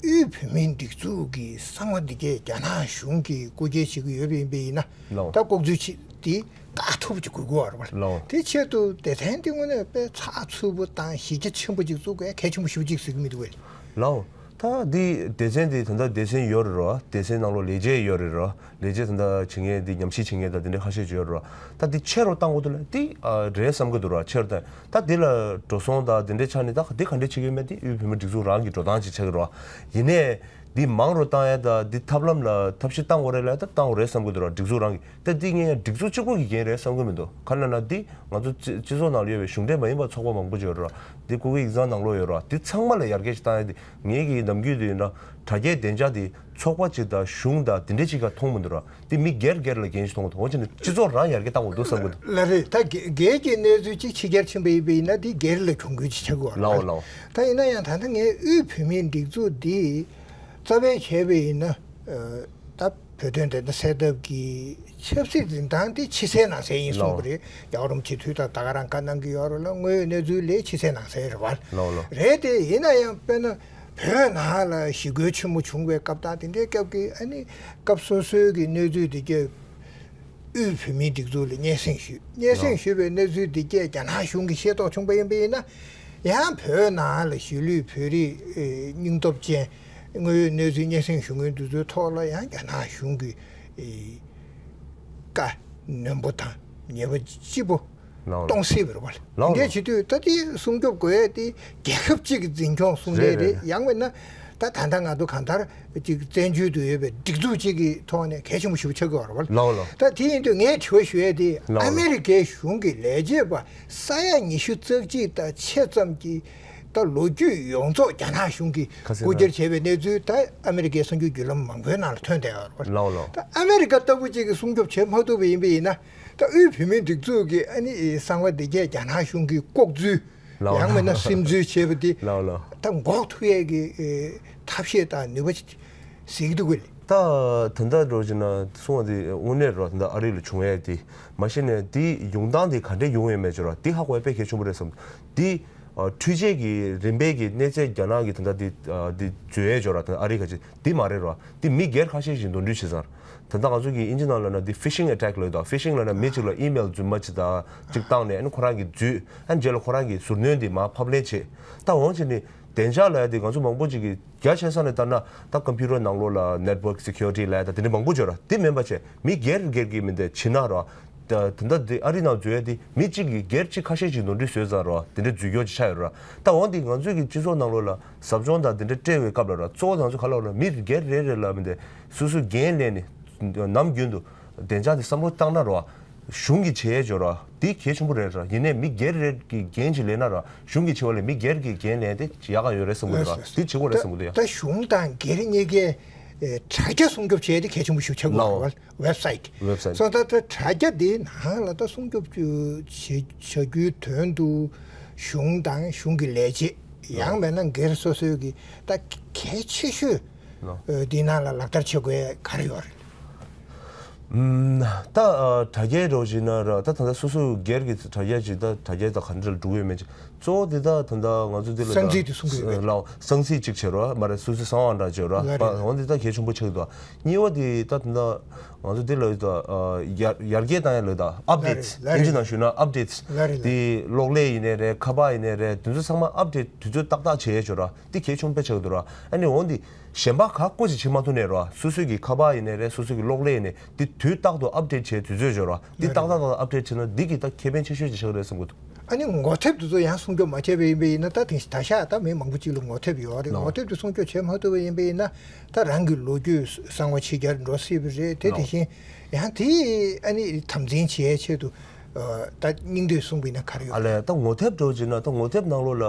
དབུས་བོད་མིའི་སྒྲིག་འཛུགས་ཀྱི་གསང་བ་འདི་གས་རྒྱ་ནག་གཞུང་གིས་རྐུ་འཁྱེར་བྱེད་ཀྱི་ཡོད་པ་ཡིན་པ་ཡིན་ན། ལགས། ད་ལྐོག་འཛུལ་བྱེད་དེ་བཀག་ཐུབ་ཀྱི་དགོས་ཀྱི་ཡོད་རེད་པ། ལགས། དེ་ཆེད་དུ་སྡེ་ཚན་འདི་དངོས་གནས་དཔེ་ཚགས་ཚུད་པོ་དང་གཞི་རྒྱ་ཆེན་པོ་ཅིག་བཙུགས་དགོས་གལ་ཆེན་པོ་ཞེ་པོ་ཅིག་ཟེར་གྱི་མི་འདུག་གས། ལགས། ད་འདི་སྡེ་ཚན་འདི་ད་ལྟ་སྡེ་ཚན་ཡོད་རེད་རོ། སྡེ་ཚན་ནང་ལོགས་ལས་བྱེད་ཡོད་རེད་རོ། ལས་བྱེད་ད་ལྟ་བྱེད་མཁན་འདི་ཉམས་ཞིབ་བྱེད་མཁན་དང་འདི་འདྲ་ཁ་ཤས་ཅིག་ཡོད་རེད་རོ། ད་འདི་ཆེ་རུ་བཏང་དགོས་འདུག་ལ་འདི་ཨ་རེད་བསམ་གྱི་འདུག་རོ། ཆེ་རུ་བཏང་། ད་འདི་ལ་འགྲོ་སོང་དང་འདི་འདྲའི་ཆ་ནས་ད་འདི་ག་འདྲ་བྱེད་ཀྱི་ཡོད་མེད་འདི་དབུས་བོད་མིའི་སྒྲིག་འཛུགས་རང་གི་འགྲོ་སྟངས་ཅིག་ཆགས་ཀྱི་རེད་བ། ཡིན་ནའི་འདི་མང་རུ་བཏང་ཡ་ད་འདི་ཐབས་ལམ་ལ་ཐབས་ཤེས་བཏང་དགོས་རེད་ལ་ད་བཏང་དགོས་རེད་བསམ་གྱི་འདུག་ར། སྒྲིག་འཛུགས་རང་གི་ད་འདི་ངས་ཡང་སྒྲིག་འཛུགས་གཅིག་པུ་གི་འགན་རེད་བསམ་གྱི་མི་འདུག་ག་རེ་ལབ་ན་འདི་ང་ཚོ་སྤྱི་སྤྱི་ཚོགས་ནང་ལ་ཡོད་པའི་གཞུང་འབྲེལ་མ་ཡིན་པ་ཚོགས་པ་མང་པོ་ཅིག་ཡོད་རེད་བ། འདི་ཀུ་ཀི་ཡིག་ཚང་ནང་ལོགས་ཡོད་རེད་བ། འདི་ཚང་མ་ལ་ཡར་རྒྱས་ཅིག་བཏང་ཡ་འདི་ངེད་ཀྱི་ནམ་རྒྱུན་དུ་ཡིན་ན་དྲ་རྒྱའི་བདེ་འཇགས་འདི་ཚོགས་པ་ཅིག་དང་གཞུང་དང་འདི་འདྲ་ཅིག་ག་མཐོང་མི་འདུག་ར། འདི་མི་སྒེར་སྒེར་ལ་འགན་ཞིག་མཐོང་གི་འདུག་འོན་ཀྱང་ནི་སྤྱི་ཚོགས་རང་ཡར་རྒྱས་བཏང་དགོས་འདུག་བསམ་གྱི་འདུག་ལགས་རེད། ད་སྒེ་སྒེར་གྱི་གནས་ཚུལ་གཅིག་ཕྱི་གྱར་ཕྱིན་པ་ཡིན་པ་ཡིན་ན་འདི་སྒེར་ལ་གྱོང་གུན་ཅིག་ཆགས་ཀྱི་ཡོད་རེད། ལའོ་ལའོ། ད་ཡིན་ན་ཡང་ད་ལྟ་ངས་དབུས་བོད་མིའི་སྒྲིག་འཛུགས་འདི་རྩ་བའི་བྱས་པ་ཡིན་ན་ཨ་ད་བོད་དོན་བདེན་མཐའ་གསལ་ཐབས་ཀྱི་ཆབ་སྲིད་འཛིན་སྟངས་དེ་ཕྱི་གསལ་ནང་གསལ་ཡིན་གསུངས་པ་ལའོ། རེད། ཡག་རུམ་ཆེ་དུས་དང་ད་ག་རང་བཀའ་གནང་གི་ཡོད་རེད་ལ་དངོས་ཡོད་གནས་ཚུལ་ལས་ཕྱི་གསལ་ནང་གསལ་རེད་བ། ལའོ་ལའོ། རེད་དེ་ཡིན་ན་ཡང་དཔེར་ན་བོད་ནང་ལ་ཞི་རྒོལ་ཆེན་མོ་བྱུང་བའི་སྐབས་དང་དེ་འདྲའི་སྐབས་ཀྱི་ཨ་ནི་སྐབས་སོ་སོའི་གི་གནས་ཚུལ་དེ་གས་དབུས་བོད་མིའི་སྒྲིག་འཛུགས་ལ་སྙན་སེང་ཞུས། སྙན་སེང་ལའོ། ཞུས་པའི་གནས་ཚུལ་འདི་སྐད་རྒྱ་ནག་གཞུང་གིས་ཤེས་རྟོགས་བྱུང་པ་ཡིན་པ་ཡིན་ན། ཡང་བོད་ནང་ལ་གཞིས་ལུས་བོད་རིགས་ཨེ་སྙིང་སྟོབས་ཅན་དངོས་ཡོད་གནས་ཚུལ་སྙན་སེང་ཞུ་མཁན་དེ་ཚོའི་ཐོག་ལ་ཡང་རྒྱ་ནག་གཞུང་གིས་ཨེ་བཀའ་ནན་པོ་དང་ཉེས་པ་ལྕི་པོ་ལའོ་གཏོང་སྲིད་པ་རེད་བ། ལའོ་དེ་འདྲ་ལའོ། བྱེད་དུས་ད་དེ་སྲུང་སྐྱོབ་དགོས་ཡ་དེ་རྒྱལ་ཁབ་གཅིག་གི་འཛིན་སྐྱོང་སྲུང་རེད་བྱེད་རེད། རེད། ཡང་མིན་ན་ད་ད་ལྟ་ང་ཚོ་གང་ལྟར་ཅིག་བཙན་བྱོལ་དུ་ཡོད་པའི་སྒྲིག་འཛུགས་གཅིག་གི་ཐོག་ནས་གལ་ཆེན་པོ་ཞེ་པོ་ཆགས་ཀྱི་ཡོད་རེད་བ། ལའོ་ལའོ། ད་དེ་ཡིན་དུས་ངས་དྲི་བ་ཞུ་ཡ་དེ་ལའོ་ལའོ། ཨ་མེ་རི་ཀའི་གཞུང་གི་ལས་བྱེད་པ་ས་ཡ་ཉི་ཤུ་རྩ་གཅིག་དང་ཕྱེད་ཙམ་གྱིས་ད་ལོ་རྒྱུས་ཡོངས་རྫོགས་རྒྱ་ནག་གཞུང་གིས་ཁ་སང་རྐུ་འཁྱེར་བྱས་པའི་གནས་ཚུལ་ད་ཨ་མེ་རི་ཀའི་གསར་འགྱུར་བརྒྱུད་ལམ་མང་པོའི་ནང་ལ་ཐོན་བསྡད་ཡོད་རེད་བ། ལའོ་ལའོ། ད་ཨ་མེ་རི་ཀ་ལྟ་བུ་གཅིག་གིས་སྲུང་སྐྱོབ་བྱེད་མ་ཐུབ་པ་ཡིན་པ་ཡིན་ན། ད་དབུས་བོད་མིའི་སྒྲིག་འཛུགས་ཀྱི་ཨ་ནི་གསང་བ་འདི་གས་རྒྱ་ནག་གཞུང་གིས་ལྐོག་འཛུལ་ལའོ་ཡང་མིན་ན་སིམ་འཛུལ་བྱས་པ་འདི་ལའོ་ལའོ། ད་འགོག་ཐུབ་ཡས་ཀྱི་ཨེ་ཐབས་ཤེས་དང་ནུས་པ་ཅིག་གཟིགས་འདུག་གས། ད་ད་ལྟ་འགྲོ་བྱས་ན་གསུང་བ་འདི་དངོས་གནས་རོ། ད་ལྟ་ཨ་རི་ལ་བྱུང་ཡས་འདི་མ་གཞི་ནས་འདི་ཡོང་སྟངས་འདི་ག་འདྲས་ཡོང་ཡོད་མེད་ཅོ་ར་འདི་ཧ་གོ་ཡས་དཔེ་གལ་ཆེན་པོ་རེད་བསམ། འདི་ཨ་འཕྲུལ་ཆས་ཀྱི་རིམ་པས་ཀྱི་གནས་ཚད་རྒྱ་ནག་གི་ད་ལྟ་འདི་ཨ་འདི་འཛུལ་ཡས་ཅོ་ར་ད་ཨ་རི་ག་ཅིག་འདི་མ་རེད་རོ། འདི་མི་སྒེར་ཁ་ཤས་ཤིག་འདོན་སྤྲོད་བྱེད་ས། ད་ལྟ་ང་ཚོ་གི་ཨིན་ཇི་ནང་ལ་ན་འདི་ཕི་ཤིང་ཨེ་ཊེག་ལབ་དང་། ཕི་ཤིང་ལབ་ན་མི་གཅིག་ལ་ཨི་མེལ་རྫུན་མ་གཅིག་དང་གཅིག་བཏང་ནས་ཨ་ནི་ཁོ་རང་གིས་འཛུལ། ཨ་ནི་རྗེས་ལ་ཁོ་རང་གིས་ཟུར་སྣོན་འདི་མར་ཕབ་ལེན་བྱེད། ད་འོང་བྱས་ནི་བདེ་འཇགས་ལབ་ཡ་འདི་ང་ཚོ་མང་པོ་ཅིག་གིས་རྒྱ་ཆེ་ས་ནས་ལྟར་ན་ད་ཀམ་པུ་ཊར་ནང་ལོགས་ལ་ནེཊ་ཝརཀ་སི་ཁུ་རི་ཊི་ལབ་ཡ་ད་དེ་འདྲ་མང་པོ་ཅིག་ཡོད་ར། དེ་མིན་པ་བྱས་མི་སྒེར་སྒེར་གྱི་མི་འདི་བྱེད་ན་ར། ད་ད་ལྟ་འདི་ཨ་རི་ནང་འཛུལ་ཡ་འདི་མི་གཅིག་གིས་སྒེར་གཅིག་ཁ་ཤས་ཅིག་ནོར་འཁྲུལ་བཟོས་ཙང་ར་དེ་འདྲ་འཛུལ་སྐྱོར་ཅིག་ཆགས་ཡོད་ར། ད་འོང་འདི་ང་ཚོའི་གི་སྤྱི་ཚོགས་ནང་ལོགས་ལ་ཟབ་སྦྱོང་དང་དེ་འདྲ་སྤྲད་པའི་སྐབས་ལ་ར་གཙོ་བོ་ང་ཚོ་ག་ལ་ར་མི་སྒེར་རེ་རེ་ལ་མི་འདི་སོ་སོའི་འགན་ལེན་ནས་ནམ་རྒྱུན་དུ་བདེ་འཇགས་འདི་བསམ་བློ་བཏང་ན་ར་གཞུང་གིས་བྱེད་ཡས་ཅོ་ར་འདི་གལ་ཆེན་པོ་རེད་ར། ཡིན་ནའི་མི་སྒེར་རེ་གི་འགན་ཅིག་ལེན་ན་ར་གཞུང་གིས་བྱེད་པ་ལས་མི་སྒེར་གྱི་འགན་ལེན་དེ་ཡག་ག་ཡོད་རེད་བསམ་གི་འདུག་ར། འདི་བྱེད་དགོས་རེད་བསམ་གི་འདུག་ཡ། ད་གཞུང་དང་སྒེར་གཉིས་ཀས་ཨེ་དྲ་རྒྱ་སྲུང་སྐྱོབ་བྱས་ཏེ་གལ་ཆེན་པོ་ཞིག་ཆགས་དགོས་རེད་བ། ཝེབ་སའིཊ། ཝེབ་སའིཊ། སོ་ད་ད་དྲ་རྒྱ་འདི་ནང་ལ་ད་སྲུང་སྐྱོབ་བྱ་བྱ་རྒྱུའི་དོན་དུ་གཞུང་དང་གཞུང་གི་ལས་བྱེད་ཡང་མེད་ན་སྒེར་སོ་སོའི་གི་ད་གལ་ཆེ་ཤོས་ཨ་འདི་ནང་ལ་ལག་བསྟར་བྱེད་དགོས་ག་རེ་ཡོད་རེད། ཨམ། ད་ཨ་དྲ་རྒྱའི་རོགས་བྱས་ན་ར་ད་ད་ལྟ་སོ་སོ་སྒེར་གྱི་དྲ་རྒྱ་ཅིག་ད་དྲ་རྒྱ་ད་ག་འདྲ་ལ་འགྲོ་གི་ཡོད་མེད་ཅིག་གཙོ་བོ་འདི་ད་ད་ལྟ་ང་ཚོ་འདི་ལ་གསང་ཚིག་དེ་སྲུང་གི་ཡོད་རེད། ལའོ་གསང་ཚིག་ཅིག་བྱེད་རོགས་མ་རེད། སོ་སོའི་གསང་བ་འདྲ་བྱེད་རོགས་ལ་རེད། འོ་འདི་ད་གལ་ཆེན་པོ་ཆགས་འདུག་གཉིས་པ་འདི་ད་ད་ལྟ་ང་ཚོ་འདི་ལ་ད་ཡར་ཡར་རྒྱས་བཏང་ཡ་ལ་ད་ཨབ་ཌེཊ། ལ་རེད། ཨིན་ཇི་ནང་ཞུས་ན་ཨབ་ཌེཊ། ལ་རེད། འདི་གློག་ཀླད་ཡིན་ནའི་རེད། ཁ་པར་ཡིན་ནའི་རེད། དེ་ཚོ་ཚང་མ་ཨབ་ཌེཊ་དུས་ཚོད་ཏག་ཏག་བྱེད་ཡ་བྱེད་རོགས་འདི་གལ་ཆེན་པོ་ཆགས་འདུག་ར། ཨ་ནི་འོ་འདི་གཞན་པ་ག་སྐོར་ཞིག་བྱེད་མ་ཐུབ་ནའི་རོ། སོ་སོའི་གི་ཁ་པར་ཡིན་ནའི་རེད། སོ་སོའི་གི་གློག་ཀླད་ཡིན་ནའི་འདི་དུས་རྟག་ཏུ་ཨབ་ཌེཊ་བྱས་དུས་ཚོད་བརྗོད་རོ། འདི་ཏག་ཏག་ཏག་ཏག་ཨབ་ཌེཊ་བྱས་ན་འདི་གི་ད་ཁེ་ཕན་ཆེ་ཤོས་ཅིག་ཆགས་ཀྱི་རེད་བསམ་གི་འདུག་ཨ་ནི་ངོ་དེབ་དེ་ཚོ་ཡང་སྲུང་སྐྱོབ་མ་བྱས་པ་ཡིན་པ་ཡིན་ན་ད་དེང་ད་ཤག་ད་མི་མང་པོ་ཅིག་ལ་ངོ་དེབ་ཡོད་རེད། ལགས། ངོ་དེབ་དེ་སྲུང་སྐྱོབ་བྱས་མ་ཐུབ་པ་ཡིན་པ་ཡིན་ན་ད་རང་གི་ལོ་རྒྱུས་གསང་བ་ཕྱི་གྱར་འགྲོ་སྲིད་པ་རེད་དེ། དེ་ལགས། བཞིན་ཡང་དེ་ཨ་ནི་དམ་འཛིན་བྱེད་ཡའི་ཆེད་དུ་ད་སྙིང་བསྡུས་གསུངས་པ་ཡིན་ན་ག་རེ་ཡོད། ཨ་ལས་ད་ངོ་དེབ་འགྲོ་བྱས་ན་ད་ངོ་དེབ་ནང་ལོགས་ལ་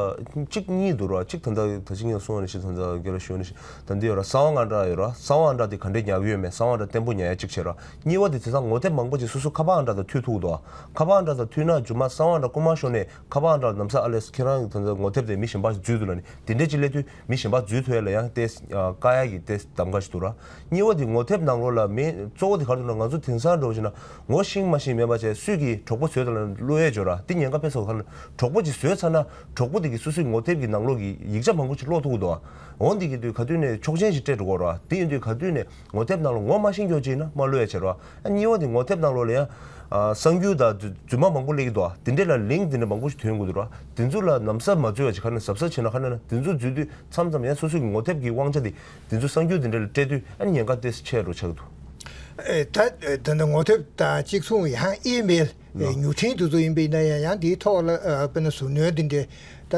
གཅིག་གཉིས་འདུག་ར། གཅིག་ད་ལྟ་ད་ཅི་ངས་གསུངས་པ་ནང་བཞིན་ད་ལྟ་རྒན་ལགས་ཞུས་པ་ནང་བཞིན་ད་འདི་ཡོད་ར། གསང་བ་ཨང་གྲངས་ཡོད་ར། གསང་བ་ཨང་གྲངས་དེ་ག་འདྲས་ཉར་གི་ཡོད་མེད། གསང་བ་ཨང་གྲངས་བརྟན་པོ་ཉར་ཡ་གཅིག་བྱས་ར། གཉིས་པ་དེ་དེང་སང་ངོ་དེབ་མང་པོ་ཅིག་སོ་སོ་ཁ་པར་ཨང་གྲངས་དང་མཐུད་ཐུབ་འདུག་ཁ་པར་ཨང་གྲངས་དང་མཐུད་ན་རྒྱུ་མ་གསང་བ་ཨང་གྲངས་རྐུ་མ་ཤོར་ནས་ཁ་པར་ཨང་གྲངས་ལམ་སང་ཨ་ལས་ཁྱེད་རང་གི་ད་ལྟ་ངོ་དེབ་དེ་མི་གཞན་པ་ཞིག་འཛུལ་འདུག་ལབ་ནས་དེ་འདྲས་ཅིག་སླེབས་དུས་མི་གཞན་པ་འཛུལ་ཐུབ་ཡ་ལ་ཡང་ཏོག་ཙམ་དཀའ་ཡ་གི་ཏོག་ཙམ་གདམ་ག་ཞིག་འདུག་ར། གཉིས་པ་དེ་ངོ་དེབ་ནང་ལོགས་ལ་མི་གཙོ་བོ་དེ་ག་རེ་འདུག་ན་ང་ཚོ་དེང་སང་འགྲོ་བ་བྱས་ན་ངོ་ཤེས་མ་ཤེས་མེད་པ་བྱས་སུས་ཀྱིས་ གྲོགས་པོ་བཟོས་ད་ལ་བླུ་ཡས་བྱོས་ར། དེ་ཉེན་ཁ་དཔེ་སོགས་ག་ན་གྲོགས་པོ་ཅིག་བཟོས་ཚར་ན་གྲོགས་པོ་དེ་གི་སོ་སོའི་ངོ་དེབ་ཀྱི་ནང་ལོགས་ཀྱི་ཡིག་ཆ་མང་པོ་ཅིག་ཀློག་ཐུབ་ཀྱི་འདུག་འོ་འདི་གི་དུས་ག་དུས་ནས་ཆོག་མཆན་ཞིག་སྤྲད་འགྲོ་གོ་ར། དེ་ཡིན་དུས་ག་དུས་ནས་ངོ་དེབ་ནང་ལ་ངོ་མ་ཤེས་མཁན་ཅིག་ཡིན་ན་མ་བླུ་ཡས་བྱེད་ར། ཨ་གཉིས་པ་དེ་ངོ་དེབ་ནང་ལོགས་ལ་ཡང་ཨ་གསར་འགྱུར་དང་རྫུན་མ་མང་པོ་སླེབས་ཀྱི་འདུག་དེ་འདྲས་ལ་ལིང་དེ་འདྲས་མང་པོ་ཞིག་ཐོན་དགོས་འདུག་ར། དེ་ཚོ་ལ་ལམ་སང་མ་འཛུལ་བ་ཅིག་ག་ནས་གཟབ་གཟབ་བྱེད་ན་ག་ནས་ན་དེ་ཚོ་འཛུལ་དུས་མཚམས་མཚམས་ཡང་སོ་སོའི་ངོ་དེབ་ཀྱི་དབང་ཆ་དེ་དེ་ཚོ་གསར་འགྱུར་དེ་འདྲ་ལ་སྤྲད་དུས་ཨ་ནི་ཉེན་ཁ་ཏོག་ཙམ་ཆེ་རུ་ཆགས་འདུག་ཨེ་ད་ད་ནི་ངོ་དེབ་དང་གཅིག་མཚུངས་ཡང་ཨི་མེལ་ལགས། མྱུར་འཕྲིན་དེ་ཚོ་ཡིན་པ་ཡིན་ན་ཡང་ཡང་དེའི་ཐོག་ལ་ཨ་དཔེར་ན་ཟུར་སྣོན་དེ་འདྲའི་ད་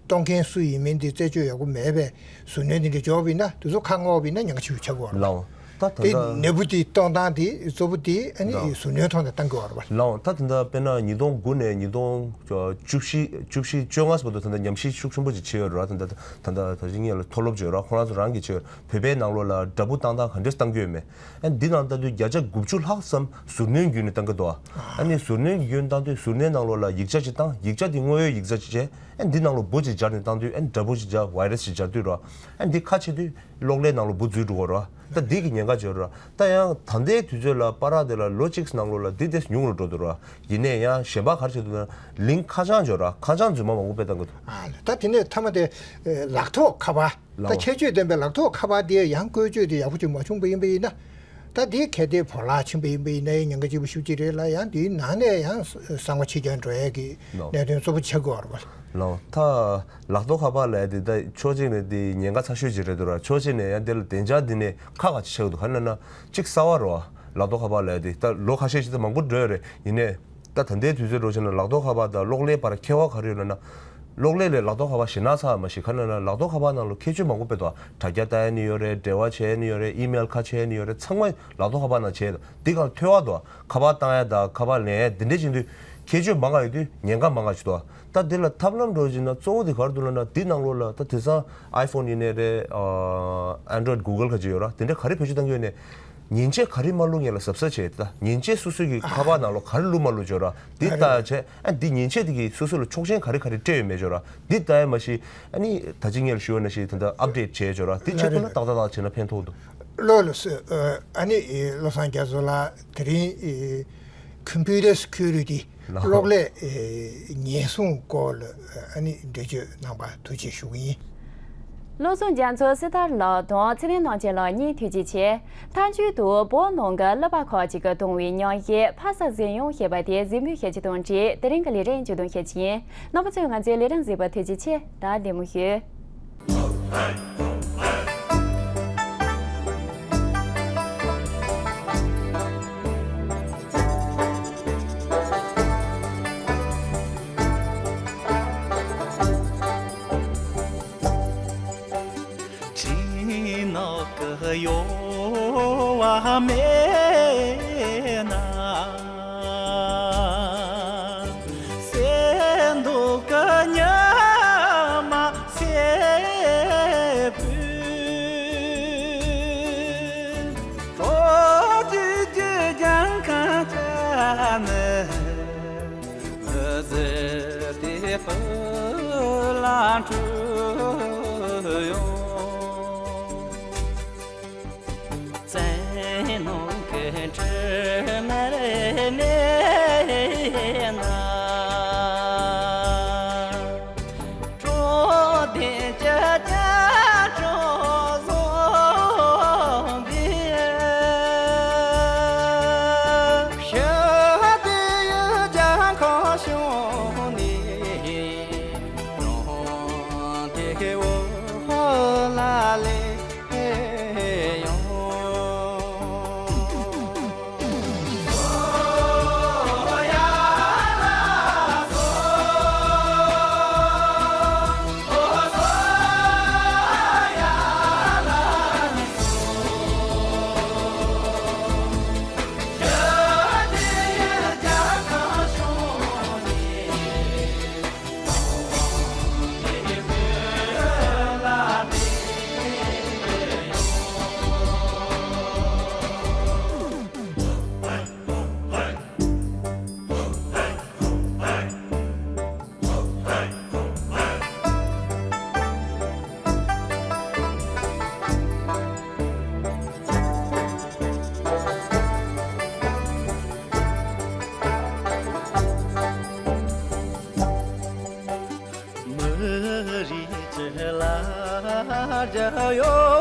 གཏོང་མཁན་སུ་ཡིན་མིན་དེ་རྩད་གཅོད་ཡག་པོ་མེད་པས་ཟུར་སྣོན་དེ་འདྲ་འབྱོར་བ་ཡིན་ན་དེ་ཚོ་ཁ་སྔོག་པ་ཡིན་ན་ཉེན་ཁ་ཆེ་རུ་ཆགས་ཀྱི་ཡོད་རེད། ལགས། ད་ད་དེ་ལྟ་ནད་འབུ་དེ་གཏོང་སྟངས་དེ་གཙོ་བོ་དེ་ཨ་ནི་ལགས། ཟུར་སྣོན་ཐོག་ནས་བཏང་གི་ཡོད་རེད་པ། ལགས། ད་ད་ལྟ་དཔེར་ན་ཉིས་སྟོང་དགུ་ནས་ཉིས་སྟོང་བཅུ་བཞི་བཅུ་བཞི་བཅོ་ལྔ་བར་དུ་ད་ལྟ་ཉམས་ཞིབ་ཤུགས་ཆེན་པོ་ཅིག་བྱས་ཡོད་རེད། ད་ལྟ་ད་ལྟ་ད་ཅི་ངས་ལ་མཐོ་སློབ་བྱས་ཡོད་རེད། ཁོ་རང་ཚོ་རང་གིས་བྱས་ཡོད་རེད། བོད་པའི་ནང་ལོགས་ལ་དྲ་འབུ་བཏང་སྟངས་ག་འདྲས་བཏང་གི་ཡོད་མེད། ཨ་འདི་ནང་ལྟ་དུས་བརྒྱ་ཆ་དགུ་བཅུ་ལྷག་ཙམ་ཟུར་སྣོན་བརྒྱུད་ནས་བཏང་གི་འདུག་ཨ་ནི་ཟུར་སྣོན་བརྒྱུད་བཏང་དུས་ཟུར་སྣོན་ནང་ལོགས་ལ་ཡིག་ཆ་ཅིག་བཏང་། ཡིག་ཆ་དེ་དངོས་ཡོད་ཡིག་ཆ་ཅིག་བྱས། ཨ་འདི་ནང་ལོགས་འབུ་ཅིག་སྦྱར་ནས་བཏང་དུས་ཨ་ནི་དྲ་འབུ་ཅིག་སྦྱར། བྷའི་རེ་སི་ཅིག་སྦྱར་དུས་རོ། ཨ་འདི་ཁ་ཕྱེ་དུས་གློག་ཀླད་ནང་ལོགས་འབུ་འཛུལ་འགྲོ་གི་རོ། ད་འདི་གི་ཉེན་ཁ་ཅིག་ཡོད་རོ། ད་ཡང་ད་ལྟའི་དུས་ཚོད་ལ་པ་ར་དེ་ལ་ལོ་གཅིག་ནང་ལོགས་ལ་འདི་ཏོག་ཙམ་ཉུང་རུ་འགྲོ་འདུག་རོ། ཡིན་ནའི་ཡང་གཞན་པ་ག་རེ་བྱེད་འདུག་ན་ལིང་ཁ་བྱང་ཅིག་ཡོད་རོ། ཁ་བྱང་རྫུན་མ་མང་པོ་དཔེ་བཏང་གི་འདུག་ཨ་ད་དེ་ནས་མཐའ་མ་དེ་ལག་ཐོགས་ཁ་པར། ད་ལགས། ཁྱད་ཆོས་ལྡན་པའི་ལག་ཐོགས་ཁ་པར་དེ་ཡང་བཀོལ་སྤྱོད་དེ་ཡག་པོ་ཅིག་མ་བྱུང་པ་ཡིན་པ་ཡིན་ན། ད་དེ་གལ་ཏེ་བོར་བརླག་ཕྱིན་པ་ཡིན་པ་ཡིན་ན་ཉེན་ཁ་ཆེན་པོ་ཞེ་པོ་ཅིག་རེད་ལ། ཡང་དེའི་ནང་ནས་ཡང་གསང་བ་ཕྱི་རྒྱལ་འགྲོ་ཡས་ཀྱི་ལགས། གནད་དོན་གཙོ་བོ་ཆགས་ཀྱི་ཡོད་རེད་པ། ལགས། ད་ལག་ཐོགས་ཁ་པར་ལབ་ཡ་དེ་ད་ཕྱོགས་གཅིག་ནས་དེ་ཉེན་ཁ་ཚ་ཤོས་ཅིག་རེད་འདུག་ར། ཕྱོགས་གཅིག་ནས་ཡང་དེ་ལ་བདེ་འཇགས་འདི་ནས་ཁག་ཁག་ཅིག་ཆགས་ཀྱི་འདུག་ག་རེ་ཡིན་ན་གཅིག་གསར་པ་རེད་པ། ལག་ཐོགས་ཁ་པར་ལབ་ཡ་དེ་ད་ལོ་ཁ་ཤས་ཤིག་ད་མང་པོ་འགྲོ་ཡོད་རེད། ཡིན་ནའི། ད་ད་ལྟའི་དུས་ཚོད་འགྲོ་བྱས་ན་ལག་ཐོགས་ཁ་པར་དང་གློག་ཀླད་བར་ཁྱད་པར་ག་རེ་ཡོད་ལབ་ན། གློག་ཀླད་ལས་ལག་ཐོགས་ཁ་པར་ཞེད་སྣང་ཚ་བ་མ་གཞི་ག་རེ་ཡིན་ན་ལག་ཐོགས་ཁ་པར་ནང་ལ་ཁྱད་ཆོས་མང་པོ་དཔེ་འདུག་དྲ་རྒྱ་ལྟ་ཡ་ནི་ཡོད་རེད། འབྲེལ་བ་བྱེད་ཡ་ནི་ཡོད་རེད། ཨི་མེལ་ཁ་ཕྱེ་ཡ་ནི་ཡོད་རེད། ཚང་མ་ལག་ཐོགས་ཁ་པར་ནང་བྱེད། འདི་གང་ཐོས་པ་འདུག་ཁ་པར་བཏང་ཡ་དང་ཁ་པར་ལེན་ཡ་འདི་འདྲས་བྱེད་དུས་ཁྱད་ཆོས་མང་ང་ཡོད་དུས་ཉེན་ཁ་མང་ང་ཞིག་འདུག་ད་འདི་ལ་ཐབས་ལམ་འགྲོ་བྱས་ན་གཙོ་བོ་དེ་ག་རེ་འདུག་ལབ་ན། འདི་ནང་ལོགས་ལ་ད་དེང་སང་ཨའི་ཕོན་ཡིན་ནའི་རེད། ཨ་ཨན་ཌོ་རོ་ཡིཌ། གུ་གལ་ཁ་ཅིག་ཡོད་ར། དེ་འདྲས་ག་རེ་བེད་སྤྱོད་བཏང་གི་ཡོད་ནས། མཉེན་ཆས་ག་རེ་མ་བླུགས་ངེས་ལ་གཟབ་གཟབ་བྱས། ད་མཉེན་ཆས་སོ་སོའི་གི་ཁ་པར་ནང་ལོགས་ག་རེ་བླུགས་མ་བླུགས་ཅིག་ཡོད་ར། འདི་ལྟ་བྱས། ཨ་འདི་མཉེན་ཆས་དེ་གིས་སོ་སོ་ལ་ཆོག་མཆན་ག་རེ་ག་རེ་སྤྲད་ཡོད་མེད་ཅིག་ཡོད་ར། འདི་ལྟ་ཡ་མ་གཞི་ཨ་ནི་ད་ཅི་ངས་ཞུ་བ་ནང་བཞིན་ད་ལྟ་ཨབ་ཌེཊ་བྱས་ཅིག་ཡོད་ར། འདི་ལ་ཆེད་དུ་ལ་རེད། ཏག་ཏག་ཏག་བྱས་ན་ཕན་ཐོགས་འདུག་ལགས་ལགས་སོ། ཨ་ནི་བློ་བཟང་རྒྱ་མཚོ་ལགས་དེ་རིང་ཁམ་པུ་ཊར་སི་ཁུ་རུ་ཊི། ལགས། གློག་ཀླད་ཉེན་སྲུང་སྐོར་ལ་ཨ་ནི་འགྲེལ་བརྗོད་གནང་བར་ཐུགས་རྗེ་ཞུ་གི་ཡིན། བློ་བཟང་རྒྱ་མཚོ་སི་ཏཱར་ལགས་དང་ཚེ་རིང་རྣམ་རྒྱལ་ལགས་གཉིས་ཐུགས་རྗེ་ཆེ། མཐའ་མཇུག་ཏུ་བོད་ནང་གི་གླུ་པ་ཁག་ཅིག་གིས་བཏང་བའི་རྙིང་ཞེན་ཕ་ས་གཟིགས་ཡོང་ཞེས་པ་དེ་གཟིགས་འབུལ་ཞུ་རྒྱུ་དང་འབྲེལ་དེ་རིང་གི་ལས་རིམ་མཇུག་སྡོམ་ཞུ་རྒྱུ་ཡིན། རྣམ་པ་ཚོས་ང་ཚོའི་ལས་རིམ་གཟིགས་པར་ཐུགས་རྗེ་ཆེ། ད་བདེ་མོ་བཞུགས། བྱ་ཡོ།